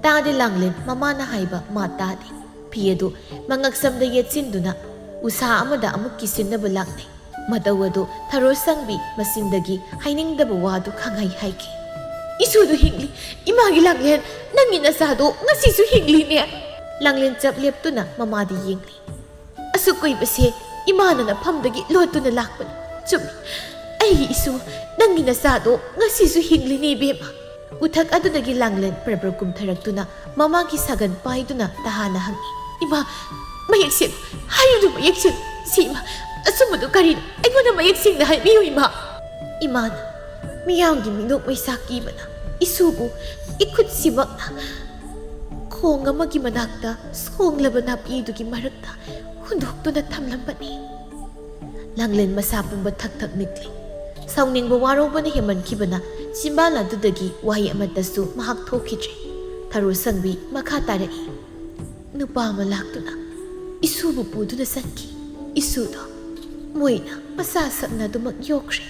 ꯇꯥꯗꯦ ꯂꯥꯡꯂꯦꯟ, ꯃꯃꯥꯅ ꯍꯥꯏꯕ ꯃꯥ ꯇꯥꯗꯦ꯫ ꯐꯤ ꯑꯗꯨ ꯃꯉꯛꯁꯝꯗ ꯌꯦꯠꯁꯤꯟꯗꯨꯅ ꯎꯁꯥ ꯑꯃꯗ ꯑꯃꯨꯛ ꯀꯤꯁꯤꯟꯅꯕ ꯂꯥꯛꯅꯩ꯫ ꯃꯇꯧ ꯑꯗꯨ ꯊꯔꯣꯁꯪꯕꯤ ꯃꯆꯤꯟꯗꯒꯤ ꯍꯥꯏꯅꯤꯡꯗꯕ ꯋꯥꯗꯨ ꯈꯪꯍꯩ ꯍꯥꯏꯈꯤ꯫ "ꯏꯁꯨꯗꯨ ꯍꯤꯡꯂꯤ, ꯏꯃꯥꯒꯤ ꯂꯥꯡꯂꯦꯟ, ꯅꯪꯒꯤ ꯅꯆꯥꯗꯣ ꯉꯁꯤꯁꯨ ꯍꯤꯡꯂꯤꯅꯦ!" ꯂꯥꯡꯂꯦꯟ ꯆꯞ ꯂꯦꯞꯇꯨꯅ ꯃꯃꯥꯗ ꯌꯦꯡꯂꯤ꯫ "ꯑꯁꯨꯛ ꯀꯨꯏꯕꯁꯦ ꯏꯃꯥꯅ ꯅꯐꯝꯗꯒꯤ ꯂꯣꯠꯇꯨꯅ ꯂꯥꯛꯄꯅꯤ꯫ ꯆꯨꯝꯃꯤ, ꯑꯩꯒꯤ ꯏꯁꯨ, ꯅꯪꯒꯤ ꯅꯆꯥꯗꯣ ꯉꯁꯤꯁꯨ ꯍꯤꯡꯂꯤꯅꯦ ꯏꯕꯦꯝꯃ꯫" ꯎꯊꯛ ꯑꯗꯨꯗꯒꯤ ꯂꯥꯡꯂꯦꯟ ꯄ꯭ꯔꯕ꯭ꯔ ꯀꯨꯝꯊꯔꯛꯇꯨꯅ ꯃꯃꯥꯒꯤ ꯁꯥꯒꯟ ꯄꯥꯏꯗꯨꯅ ꯇꯍꯥꯅ ꯍꯪꯉꯤ꯫ "ꯏꯃꯥ, ꯃꯌꯦꯛ ꯁꯦꯡꯉꯨ, ꯍꯥꯏꯔꯤꯗꯨ ꯃꯌꯦꯛ ꯁꯦꯡꯉꯨ꯫ ꯁꯤ ꯏꯃꯥ, ꯑꯆꯨꯝꯕꯗꯨ ꯀꯔꯤꯅꯣ? ꯑꯩꯉꯣꯟꯗ ꯃꯌꯦꯛ ꯁꯦꯡꯅ ꯍꯥꯏꯕꯤꯌꯨ ꯏꯃꯥ꯫" ꯏꯃꯥꯅ ꯃꯤꯌꯥꯝꯒꯤ ꯃꯤꯅꯣꯛ ꯃꯩꯁꯥ ꯀꯤꯕꯅ ꯏꯁꯨꯕꯨ ꯏꯈꯨꯠꯁꯤꯃꯛꯅ ꯈꯣꯡ ꯑꯃꯒꯤ ꯃꯅꯥꯛꯇ ꯁꯣꯡꯂꯕ ꯅꯥꯄꯤꯗꯨꯒꯤ ꯃꯔꯛꯇ ꯍꯨꯟꯗꯣꯛꯇꯨꯅ ꯊꯝꯂꯝꯕꯅꯤ꯫ ꯂꯥꯡꯂꯦꯟ ꯃꯁꯥ ꯄꯨꯝꯕ ꯊꯛ ꯊꯛ ꯅꯤꯛꯂꯤ꯫ ꯁꯥꯎꯅꯤꯡꯕ ꯋꯥꯔꯧꯕꯅ ꯍꯦꯟꯃꯟꯈꯤꯕꯅ ꯆꯤꯝꯕꯥꯜ ꯑꯗꯨꯗꯒꯤ ꯋꯥꯍꯩ ꯑꯃꯠꯇꯁꯨ ꯃꯍꯥꯛ ꯊꯣꯛꯈꯤꯗ꯭ꯔꯦ꯫ ꯊꯔꯣꯁꯪꯕꯤ ꯃꯈꯥ ꯇꯥꯔꯛꯏ꯫ "ꯅꯨꯄꯥ ꯑꯃ ꯂꯥꯛꯇꯨꯅ ꯏꯁꯨꯕꯨ ꯄꯨꯗꯨꯅ ꯆꯠꯈꯤ꯫ ꯏꯁꯨꯗꯣ ꯃꯣꯏꯅ ꯃꯆꯥ ꯁꯛꯅ ꯑꯗꯨꯃꯛ ꯌꯣꯛꯈ꯭ꯔꯦ꯫"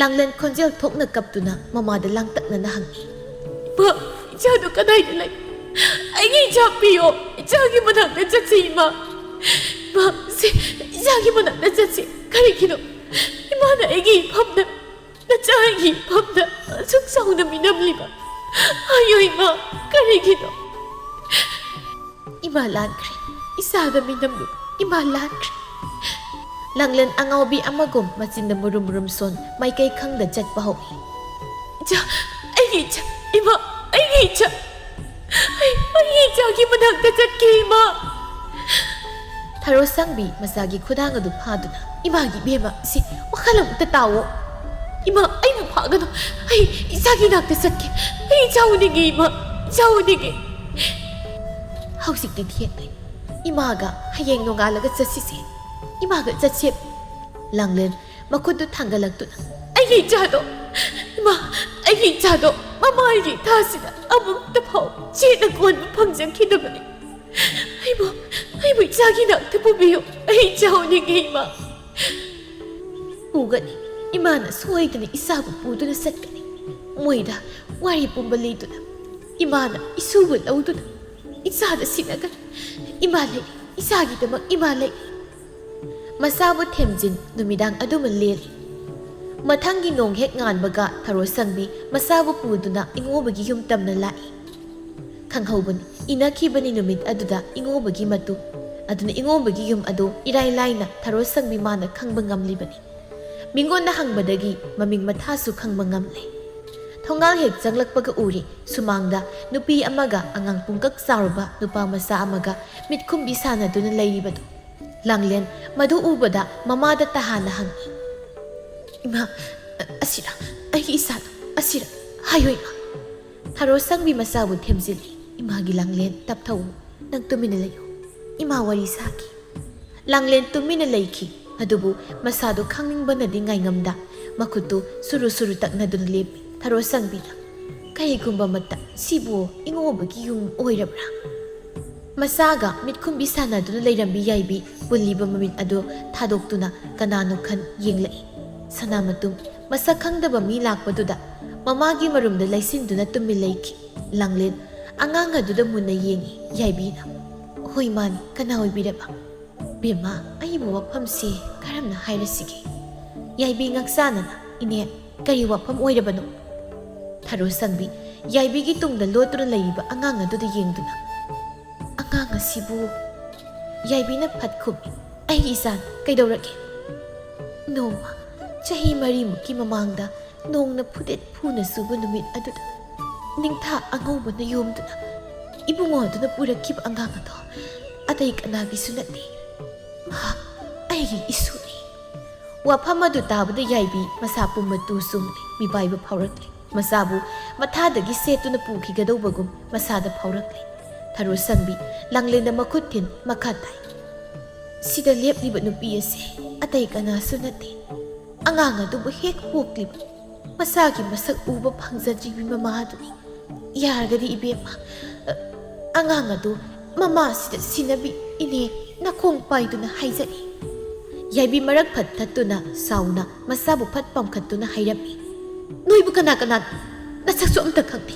ꯂꯥꯡꯂꯦꯟ ꯈꯣꯟꯖꯦꯜ ꯊꯣꯛꯅ ꯀꯞꯇꯨꯅ ꯃꯃꯥꯗ ꯂꯥꯡꯇꯛꯅꯅ ꯍꯪꯉꯤ꯫ "ꯏꯃꯥ, ꯏꯆꯥꯗꯨ ꯀꯗꯥꯏꯗ ꯂꯩ? ꯑꯩꯒꯤ ꯏꯆꯥ ꯄꯤꯌꯣ꯫ ꯏꯆꯥꯒꯤ ꯃꯅꯥꯛꯇ ꯆꯠꯁꯤ ꯏꯃꯥ꯫ ꯏꯃꯥ, ꯁꯤ ꯏꯆꯥꯒꯤ ꯃꯅꯥꯛꯇ ꯆꯠꯁꯤ꯫ ꯀꯔꯤꯒꯤꯅꯣ ꯏꯃꯥꯅ ꯑꯩꯒꯤ ꯏꯐꯝꯗ, ꯅꯆꯥ ꯑꯩꯒꯤ ꯏꯐꯝꯗ ꯑꯁꯨꯛ ꯆꯥꯎꯅ ꯃꯤꯅꯝꯂꯤꯕ? ꯑꯌꯣ ꯏꯃꯥ, ꯀꯔꯤꯒꯤꯅꯣ? ꯏꯃꯥ ꯂꯥꯟꯈ꯭ꯔꯦ꯫ ꯏꯆꯥꯗ ꯃꯤꯅꯝꯂꯨꯕ ꯏꯃꯥ ꯂꯥꯟꯈ꯭ꯔꯦ꯫ ꯂꯥꯡꯂꯦꯟ ꯑꯉꯥꯎꯕꯤ ꯑꯃꯒꯨꯝ ꯃꯆꯤꯟꯗ ꯃꯨꯔꯨꯝ ꯃꯨꯔꯨꯝ ꯁꯣꯟ, ꯃꯥꯏꯀꯩ ꯈꯪꯗ ꯆꯠꯄ ꯍꯧꯏ꯫ ꯏꯆꯥ, ꯑꯩꯒꯤ ꯏꯆꯥ, ꯏꯃꯥ, ꯑꯩꯒꯤ ꯏꯆꯥ꯫ ꯑꯩ, ꯑꯩꯒꯤ ꯏꯆꯥꯒꯤ ꯃꯅꯥꯛꯇ ꯆꯠꯀꯦ, ꯏꯃꯥ꯫ ꯊꯔꯣ ꯁꯪꯕꯤ ꯃꯆꯥꯒꯤ ꯈꯨꯗꯥꯡ ꯑꯗꯨ ꯐꯥꯗꯨꯅ, "ꯏꯃꯥꯒꯤ ꯏꯕꯦꯝꯃ, ꯁꯤ ꯋꯥꯈꯜ ꯑꯃꯨꯛꯇ ꯇꯥꯎꯑꯣ꯫ ꯏꯃꯥ, ꯑꯩꯕꯨ ꯐꯥꯒꯅꯨ꯫ ꯑꯩ ꯏꯆꯥꯒꯤ ꯅꯥꯛꯇ ꯆꯠꯀꯦ꯫ ꯑꯩ ꯏꯆꯥ ꯎꯅꯤꯡꯉꯦ, ꯏꯃꯥ, ꯏꯆꯥ ꯎꯅꯤꯡꯉꯦ꯫" "ꯍꯧꯖꯤꯛꯇꯤ ꯊꯦꯡꯂꯦ꯫ ꯏꯃꯥꯒ ꯍꯌꯦꯡ ꯅꯣꯡꯉꯥꯜꯂꯒ ꯆꯠꯁꯤꯁꯦ꯫ ꯏꯃꯥꯒ ꯆꯠꯁꯦ꯫" ꯂꯥꯡꯂꯦꯟ ꯃꯈꯨꯠꯇꯨ ꯊꯥꯡꯒꯠꯂꯛꯇꯨꯅ, "ꯑꯩꯒꯤ ꯏꯆꯥꯗꯣ, ꯏꯃꯥ, ꯑꯩꯒꯤ ꯏꯆꯥꯗꯣ ꯃꯃꯥꯒꯤ ꯏꯊꯥꯁꯤꯗ ꯑꯃꯨꯛꯇ ꯐꯥꯎ ꯆꯦꯠꯅ ꯀꯣꯟꯕ ꯐꯪꯖꯈꯤꯗꯕꯅꯤ꯫ ꯑꯩꯕꯨ, ꯑꯩꯕꯨ ꯏꯆꯥꯒꯤ ꯅꯥꯛꯇ ꯄꯨꯕꯤꯌꯨ꯫ ꯑꯩ ꯏꯆꯥ ꯎꯅꯤꯡꯉꯦ, ꯏꯃꯥ꯫" "ꯄꯨꯒꯅꯤ꯫ ꯏꯃꯥꯅ ꯁꯣꯏꯗꯅ ꯏꯆꯥꯕꯨ ꯄꯨꯗꯨꯅ ꯆꯠꯀꯅꯤ꯫ ꯃꯣꯏꯗ ꯋꯥꯔꯤ ꯄꯨꯝꯕ ꯂꯤꯗꯨꯅ, ꯏꯃꯥꯅ ꯏꯁꯨꯕꯨ ꯂꯧꯗꯨꯅ ꯏꯆꯥꯗ ꯁꯤꯟꯅꯒꯅꯤ꯫ ꯏꯃꯥ ꯂꯩ, ꯏꯆꯥꯒꯤꯗꯃꯛ ꯏꯃꯥ ꯂꯩ꯫" ꯃꯆꯥꯕꯨ ꯊꯦꯝꯖꯤꯟ ꯅꯨꯃꯤꯗꯥꯡ ꯑꯗꯨꯃ ꯂꯦꯜꯂꯤ꯫ ꯃꯊꯪꯒꯤ ꯅꯣꯡ ꯍꯦꯛ ꯉꯥꯟꯕꯒ ꯊꯔꯣ ꯁꯪꯕꯤ ꯃꯆꯥꯕꯨ ꯄꯨꯗꯨꯅ ꯏꯉꯣꯕꯒꯤ ꯌꯨꯝ ꯇꯝꯅ ꯂꯥꯛꯏ꯫ ꯈꯪꯍꯧꯕꯅꯤ, ꯏꯟꯅꯈꯤꯕꯅꯤ ꯅꯨꯃꯤꯠ ꯑꯗꯨꯗ ꯏꯉꯣꯕꯒꯤ ꯃꯇꯨ꯫ ꯑꯗꯨꯅ ꯏꯉꯣꯕꯒꯤ ꯌꯨꯝ ꯑꯗꯨ ꯏꯔꯥꯏ ꯂꯥꯏꯅ ꯊꯔꯣ ꯁꯪꯕꯤ ꯃꯥꯅ ꯈꯪꯕ ꯉꯝꯂꯤꯕꯅꯤ꯫ ꯃꯤꯉꯣꯟꯗ ꯍꯪꯕꯗꯒꯤ ꯃꯃꯤꯡ ꯃꯊꯥꯁꯨ ꯈꯪꯕ ꯉꯝꯂꯦ꯫ ꯊꯣꯡꯒꯥꯜ ꯍꯦꯛ ꯆꯪꯂꯛꯄꯒ ꯎꯔꯤ, ꯁꯨꯃꯥꯡꯗ ꯅꯨꯄꯤ ꯑꯃꯒ ꯑꯉꯥꯡ ꯄꯨꯡꯀꯛ ꯆꯥꯎꯔꯕ ꯅꯨꯄꯥ ꯃꯆꯥ ꯑꯃꯒ ꯃꯤꯠꯈꯨꯝꯕꯤ ꯁꯥꯟꯅꯗꯨꯅ ꯂꯩꯔꯤꯕꯗꯨ꯫ ꯂꯥꯡꯂꯦꯟ ꯃꯗꯨ ꯎꯕꯗ ꯃꯃꯥꯗ ꯇꯍꯥꯟꯅ ꯍꯪꯉꯤ, "ꯏꯃꯥ, ꯑ-, ꯑꯁꯤꯔ? ꯑꯩꯒꯤ ꯏꯆꯥꯗꯣ ꯑꯁꯤꯔ? ꯍꯥꯏꯌꯨ, ꯏꯃꯥ꯫" ꯊꯔꯣ ꯁꯪꯕꯤ ꯃꯆꯥꯕꯨ ꯊꯦꯝꯖꯤꯜꯂꯤ꯫ "ꯏꯃꯥꯒꯤ ꯂꯥꯡꯂꯦꯟ, ꯇꯞꯊꯧ꯫ ꯅꯪ ꯇꯨꯃꯤꯟꯅ ꯂꯩꯌꯨ꯫ ꯏꯃꯥ ꯋꯥꯔꯤ ꯁꯥꯈꯤ꯫" ꯂꯥꯡꯂꯦꯟ ꯇꯨꯃꯤꯟꯅ ꯂꯩꯈꯤ꯫ ꯑꯗꯨꯕꯨ ꯃꯁꯥꯗꯨ ꯈꯪꯅꯤꯡꯕꯅꯗꯤ ꯉꯥꯏꯉꯝꯗ ꯃꯈꯨꯠꯇꯨ ꯁꯨꯔꯨ ꯁꯨꯔꯨ ꯇꯛꯅꯗꯨꯅ ꯂꯦꯞꯄꯤ꯫ ꯊꯔꯣ ꯁꯪꯕꯤꯅ, "ꯀꯔꯤꯒꯨꯝꯕ ꯃꯇꯝ ꯁꯤꯕꯨ ꯏꯉꯣꯕꯒꯤ ꯌꯨꯝ ꯑꯣꯏꯔꯕ꯭ꯔꯥ?" ꯃꯆꯥꯒ ꯃꯤꯠꯈꯨꯝꯕꯤ ꯁꯥꯟꯅꯗꯨꯅ ꯂꯩꯔꯝꯕꯤ ꯌꯥꯏꯕꯤ ꯄꯨꯜꯂꯤꯕ ꯃꯃꯤꯠ ꯑꯗꯨ ꯊꯥꯗꯣꯛꯇꯨꯅ ꯀꯅꯥꯅꯣ ꯈꯟ ꯌꯦꯡꯂꯛꯏ꯫ ꯁꯅꯥꯃꯇꯨꯝ ꯃꯁꯛ ꯈꯪꯗꯕ ꯃꯤ ꯂꯥꯛꯄꯗꯨꯗ ꯃꯃꯥꯒꯤ ꯃꯔꯨꯝꯗ ꯂꯩꯁꯤꯟꯗꯨꯅ ꯇꯨꯃꯤꯟ ꯂꯩꯈꯤ꯫ ꯂꯥꯡꯂꯦꯟ ꯑꯉꯥꯡ ꯑꯗꯨꯗ ꯃꯨꯟꯅ ꯌꯦꯡꯉꯤ꯫ ꯌꯥꯏꯕꯤꯅ, "ꯍꯣꯏ ꯃꯥꯅꯤ, ꯀꯅꯥ ꯑꯣꯏꯕꯤꯔꯕ?" "ꯕꯦꯝꯃ, ꯑꯩꯕꯨ ꯋꯥꯐꯝꯁꯤ ꯀꯔꯝꯅ ꯍꯥꯏꯔꯁꯤꯒꯦ?" ꯌꯥꯏꯕꯤ ꯉꯛꯆꯥꯅꯅ, "ꯏꯅꯦ, ꯀꯔꯤ ꯋꯥꯐꯝ ꯑꯣꯏꯔꯕꯅꯣ?" ꯊꯔꯣ ꯁꯪꯕꯤ ꯌꯥꯏꯕꯤꯒꯤ ꯇꯨꯡꯗ ꯂꯣꯠꯇꯨꯅ ꯂꯩꯔꯤꯕ ꯑꯉꯥꯡ ꯑꯗꯨꯗ ꯌꯦꯡꯗꯨꯅ, "ꯑꯉꯥꯡ ꯑꯁꯤꯕꯨ?" ꯌꯥꯏꯕꯤꯅ ꯐꯠ ꯈꯨꯝꯃꯤ, "ꯑꯩꯒꯤ ꯏꯆꯥꯅꯤ, ꯀꯩꯗꯧꯔꯒꯦ?" ꯅꯣꯡꯃ, ꯆꯍꯤ ꯃꯔꯤꯃꯨꯛꯀꯤ ꯃꯃꯥꯡꯗ, ꯅꯣꯡꯅ ꯐꯨꯗꯦꯠ ꯐꯨꯅ ꯆꯨꯕ ꯅꯨꯃꯤꯠ ꯑꯗꯨꯗ, ꯅꯤꯡꯊꯥ ꯑꯉꯧꯕꯅ ꯌꯣꯝꯗꯨꯅ ꯏꯕꯨꯡꯉꯣ ꯑꯗꯨꯅ ꯄꯨꯔꯛꯈꯤꯕ ꯑꯉꯥꯡ ꯑꯗꯣ ꯑꯇꯩ ꯀꯅꯥꯒꯤꯁꯨ ꯅꯠꯇꯦ, ꯃꯍꯥꯛ ꯑꯩꯒꯤ ꯏꯁꯨꯅꯤ꯫ ꯋꯥꯐꯝ ꯑꯗꯨ ꯇꯥꯕꯗ ꯌꯥꯏꯕꯤ ꯃꯁꯥ ꯄꯨꯝꯕ ꯇꯨ ꯆꯨꯡꯂꯦ, ꯃꯤꯄꯥꯏꯕ ꯐꯥꯎꯔꯛꯂꯦ꯫ ꯃꯆꯥꯕꯨ ꯃꯊꯥꯗꯒꯤ ꯁꯦꯠꯇꯨꯅ ꯄꯨꯈꯤꯒꯗꯧꯕꯒꯨꯝ ꯃꯁꯥꯗ ꯐꯥꯎꯔꯛꯂꯦ꯫ ꯊꯔꯣ ꯁꯝꯕꯤ ꯂꯥꯡꯂꯦꯟꯗ ꯃꯈꯨꯠ ꯊꯤꯟ ꯃꯈꯥ ꯇꯥꯏ, "ꯁꯤꯗ ꯂꯦꯞꯂꯤꯕ ꯅꯨꯄꯤ ꯑꯁꯤ ꯑꯇꯩ ꯀꯅꯥꯁꯨ ꯅꯠꯇꯦ꯫ ꯑꯉꯥꯡ ꯑꯗꯨꯕꯨ ꯍꯦꯛ ꯄꯣꯛꯂꯤꯕ ꯃꯁꯥꯒꯤ ꯃꯁꯛ ꯎꯕ ꯐꯪꯖꯗ꯭ꯔꯤꯕꯤ ꯃꯃꯥ ꯑꯗꯨꯅꯤ꯫ ꯌꯥꯔꯒꯗꯤ ꯏꯕꯦꯝꯃ, ꯑ, ꯑꯉꯥꯡ ꯑꯗꯨ ꯃꯃꯥ ꯑꯁꯤꯗ ꯁꯤꯟꯅꯕꯤ ꯏꯅꯦ ꯅꯈꯣꯡ ꯄꯥꯏꯗꯨꯅ ꯍꯥꯏꯖꯔꯤ꯫" ꯌꯥꯏꯕꯤ ꯃꯔꯛ ꯐꯠ ꯊꯠꯇꯨꯅ ꯁꯥꯎꯅ ꯃꯆꯥꯕꯨ ꯐꯠ ꯄꯥꯝꯈꯠꯇꯨꯅ ꯍꯥꯏꯔꯝꯃꯤ, "ꯅꯣꯏꯕꯨ ꯀꯅꯥ ꯀꯅꯥꯅꯣ? ꯅꯁꯛꯁꯨ ꯑꯝꯇ ꯈꯪꯗꯦ꯫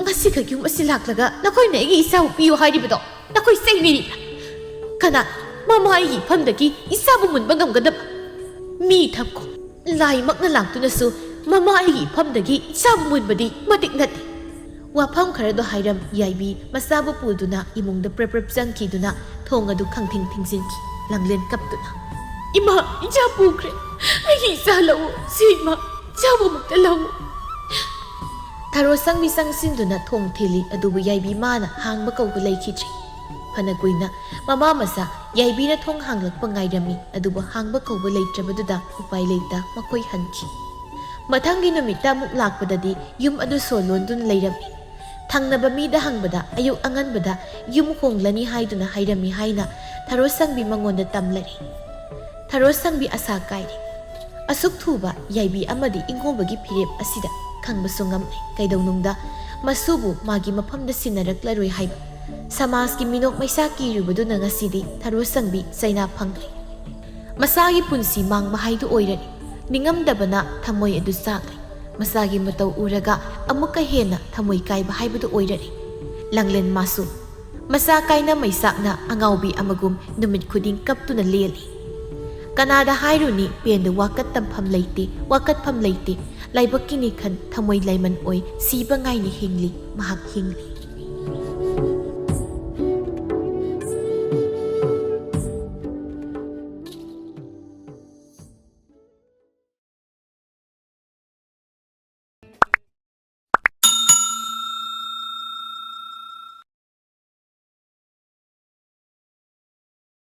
ꯉꯁꯤꯈꯛ ꯌꯨꯝ ꯑꯁꯤ ꯂꯥꯛꯂꯒ ꯅꯈꯣꯏꯅ ꯑꯩꯒꯤ ꯏꯆꯥꯕꯨ ꯄꯤꯌꯨ ꯍꯥꯏꯔꯤꯕꯗꯣ ꯅꯈꯣꯏ ꯆꯩ ꯃꯤꯔꯤꯕ꯭ꯔꯥ? ꯀꯅꯥ ꯃꯃꯥ ꯑꯩꯒꯤ ꯏꯐꯝꯗꯒꯤ ꯏꯆꯥꯕꯨ ꯃꯨꯟꯕ ꯉꯝꯒꯗꯕ? ꯃꯤ ꯊꯝꯈꯣ꯫ ꯂꯥꯏꯃꯛꯅ ꯂꯥꯛꯇꯨꯅꯁꯨ ꯃꯃꯥ ꯑꯩꯒꯤ ꯏꯐꯝꯗꯒꯤ ꯏꯆꯥꯕꯨ ꯃꯨꯟꯕꯗꯤ ꯃꯇꯤꯛ ꯅꯠꯇꯦ꯫" ꯋꯥꯐꯝ ꯈꯔꯗꯣ ꯍꯥꯏꯔꯝ ꯌꯥꯏꯕꯤ ꯃꯆꯥꯕꯨ ꯄꯨꯗꯨꯅ ꯏꯃꯨꯡꯗ ꯄ꯭ꯔꯞ ꯄ꯭ꯔꯞ ꯆꯪꯈꯤꯗꯨꯅ ꯊꯣꯡ ꯑꯗꯨ ꯈꯪꯊꯤꯡ ꯊꯤꯡꯖꯤꯟꯈꯤ꯫ ꯂꯥꯡꯂꯦꯟ ꯀꯞꯇꯨꯅ, "ꯏꯃꯥ, ꯏꯆꯥ ꯄꯨꯈ꯭ꯔꯦ꯫ ꯑꯩꯒꯤ ꯏꯆꯥ ꯂꯧꯑꯣ꯫ ꯁꯤ ꯏꯃꯥ, ꯏꯆꯥꯕꯨ ꯑꯃꯨꯛꯇ ꯂꯧꯑꯣ꯫" ꯊꯔꯣ ꯁꯪꯕꯤ ꯆꯪꯁꯤꯟꯗꯨꯅ ꯊꯣꯡ ꯊꯤꯜꯂꯤ, ꯑꯗꯨꯕꯨ ꯌꯥꯏꯕꯤ ꯃꯥꯅ ꯍꯥꯡꯕ ꯀꯧꯕ ꯂꯩꯈꯤꯗ꯭ꯔꯤ꯫ ꯐꯅ ꯀꯨꯏꯅ ꯃꯃꯥ ꯃꯆꯥ ꯌꯥꯏꯕꯤꯅ ꯊꯣꯡ ꯍꯥꯡꯂꯛꯄ ꯉꯥꯏꯔꯝꯃꯤ, ꯑꯗꯨꯕꯨ ꯍꯥꯡꯕ ꯀꯧꯕ ꯂꯩꯇ꯭ꯔꯕꯗꯨꯗ ꯎꯄꯥꯏ ꯂꯩꯇ ꯃꯈꯣꯏ ꯍꯟꯈꯤ꯫ ꯃꯊꯪꯒꯤ ꯅꯨꯃꯤꯠꯇ ꯑꯃꯨꯛ ꯂꯥꯛꯄꯗꯗꯤ ꯌꯨꯝ ꯑꯗꯨ ꯁꯣ ꯂꯣꯟꯗꯨꯅ ꯂꯩꯔꯝꯃꯤ꯫ ꯊꯪꯅꯕ ꯃꯤꯗ ꯍꯪꯕꯗ ꯑꯌꯨꯛ ꯑꯉꯟꯕꯗ ꯌꯨꯝ ꯍꯣꯡꯂꯅꯤ ꯍꯥꯏꯗꯨꯅ ꯍꯥꯏꯔꯝꯃꯤ ꯍꯥꯏꯅ ꯊꯔꯣ ꯁꯪꯕꯤ ꯃꯉꯣꯟꯗ ꯇꯝꯂꯔꯤ꯫ ꯊꯔꯣ ꯁꯪꯕꯤ ꯑꯁꯥ ꯀꯥꯏꯔꯦ꯫ ꯑꯁꯨꯛ ꯊꯨꯕ ꯌꯥꯏꯕꯤ ꯑꯃꯗꯤ ꯏꯪꯍꯣꯕꯒꯤ ꯐꯤꯔꯦꯞ ꯑꯁꯤꯗ ꯈꯪꯕꯁꯨ ꯉꯝꯂꯦ꯫ ꯀꯩꯗꯧꯅꯨꯡꯗ ꯃꯁꯨꯕꯨ ꯃꯥꯒꯤ ꯃꯐꯝꯗ ꯁꯤꯟꯅꯔꯛꯂꯔꯣꯏ ꯍꯥꯏꯕ ꯁꯃꯥꯖꯀꯤ ꯃꯤꯅꯣꯛ ꯃꯩꯁꯥ ꯀꯤꯔꯨꯕꯗꯨꯅ ꯉꯁꯤꯗꯤ ꯊꯔꯣ ꯁꯪꯕꯤ ꯆꯩꯅꯥ ꯐꯪꯂꯦ꯫ ꯃꯁꯥꯒꯤ ꯄꯨꯟꯁꯤ ꯃꯥꯡꯕ ꯍꯥꯏꯗꯨ ꯑꯣꯏꯔꯔꯦ꯫ ꯅꯤꯡꯉꯝꯗꯕꯅ ꯊꯃꯣꯏ ꯑꯗꯨ ꯆꯥꯛꯂꯦ꯫ ꯃꯆꯥꯒꯤ ꯃꯇꯧ ꯎꯔꯒ ꯑꯃꯨꯛꯀ ꯍꯦꯟꯅ ꯊꯃꯣꯏ ꯀꯥꯏꯕ ꯍꯥꯏꯕꯗꯨ ꯑꯣꯏꯔꯔꯦ꯫ ꯂꯥꯡꯂꯦꯟ ꯃꯥꯁꯨ ꯃꯆꯥ ꯀꯥꯏꯅ ꯃꯩꯆꯥꯛꯅ ꯑꯉꯥꯎꯕꯤ ꯑꯃꯒꯨꯝ ꯅꯨꯃꯤꯠ ꯈꯨꯗꯤꯡ ꯀꯞꯇꯨꯅ ꯂꯦꯜꯂꯤ꯫ ꯀꯅꯥꯗ ꯍꯥꯏꯔꯨꯅꯤ, ꯄꯦꯟꯗ ꯋꯥꯀꯠ ꯇꯝꯐꯝ ꯂꯩꯇꯦ, ꯋꯥꯀꯠꯐꯝ ꯂꯩꯇꯦ꯫ ꯂꯥꯏꯕꯛꯀꯤꯅꯤ ꯈꯟ ꯊꯃꯣꯏ ꯂꯥꯏꯃꯟ ꯑꯣꯏ, ꯁꯤꯕ ꯉꯥꯏꯅ ꯍꯤꯡꯂꯤ, ꯃꯍꯥꯛ ꯍꯤꯡꯂꯤ꯫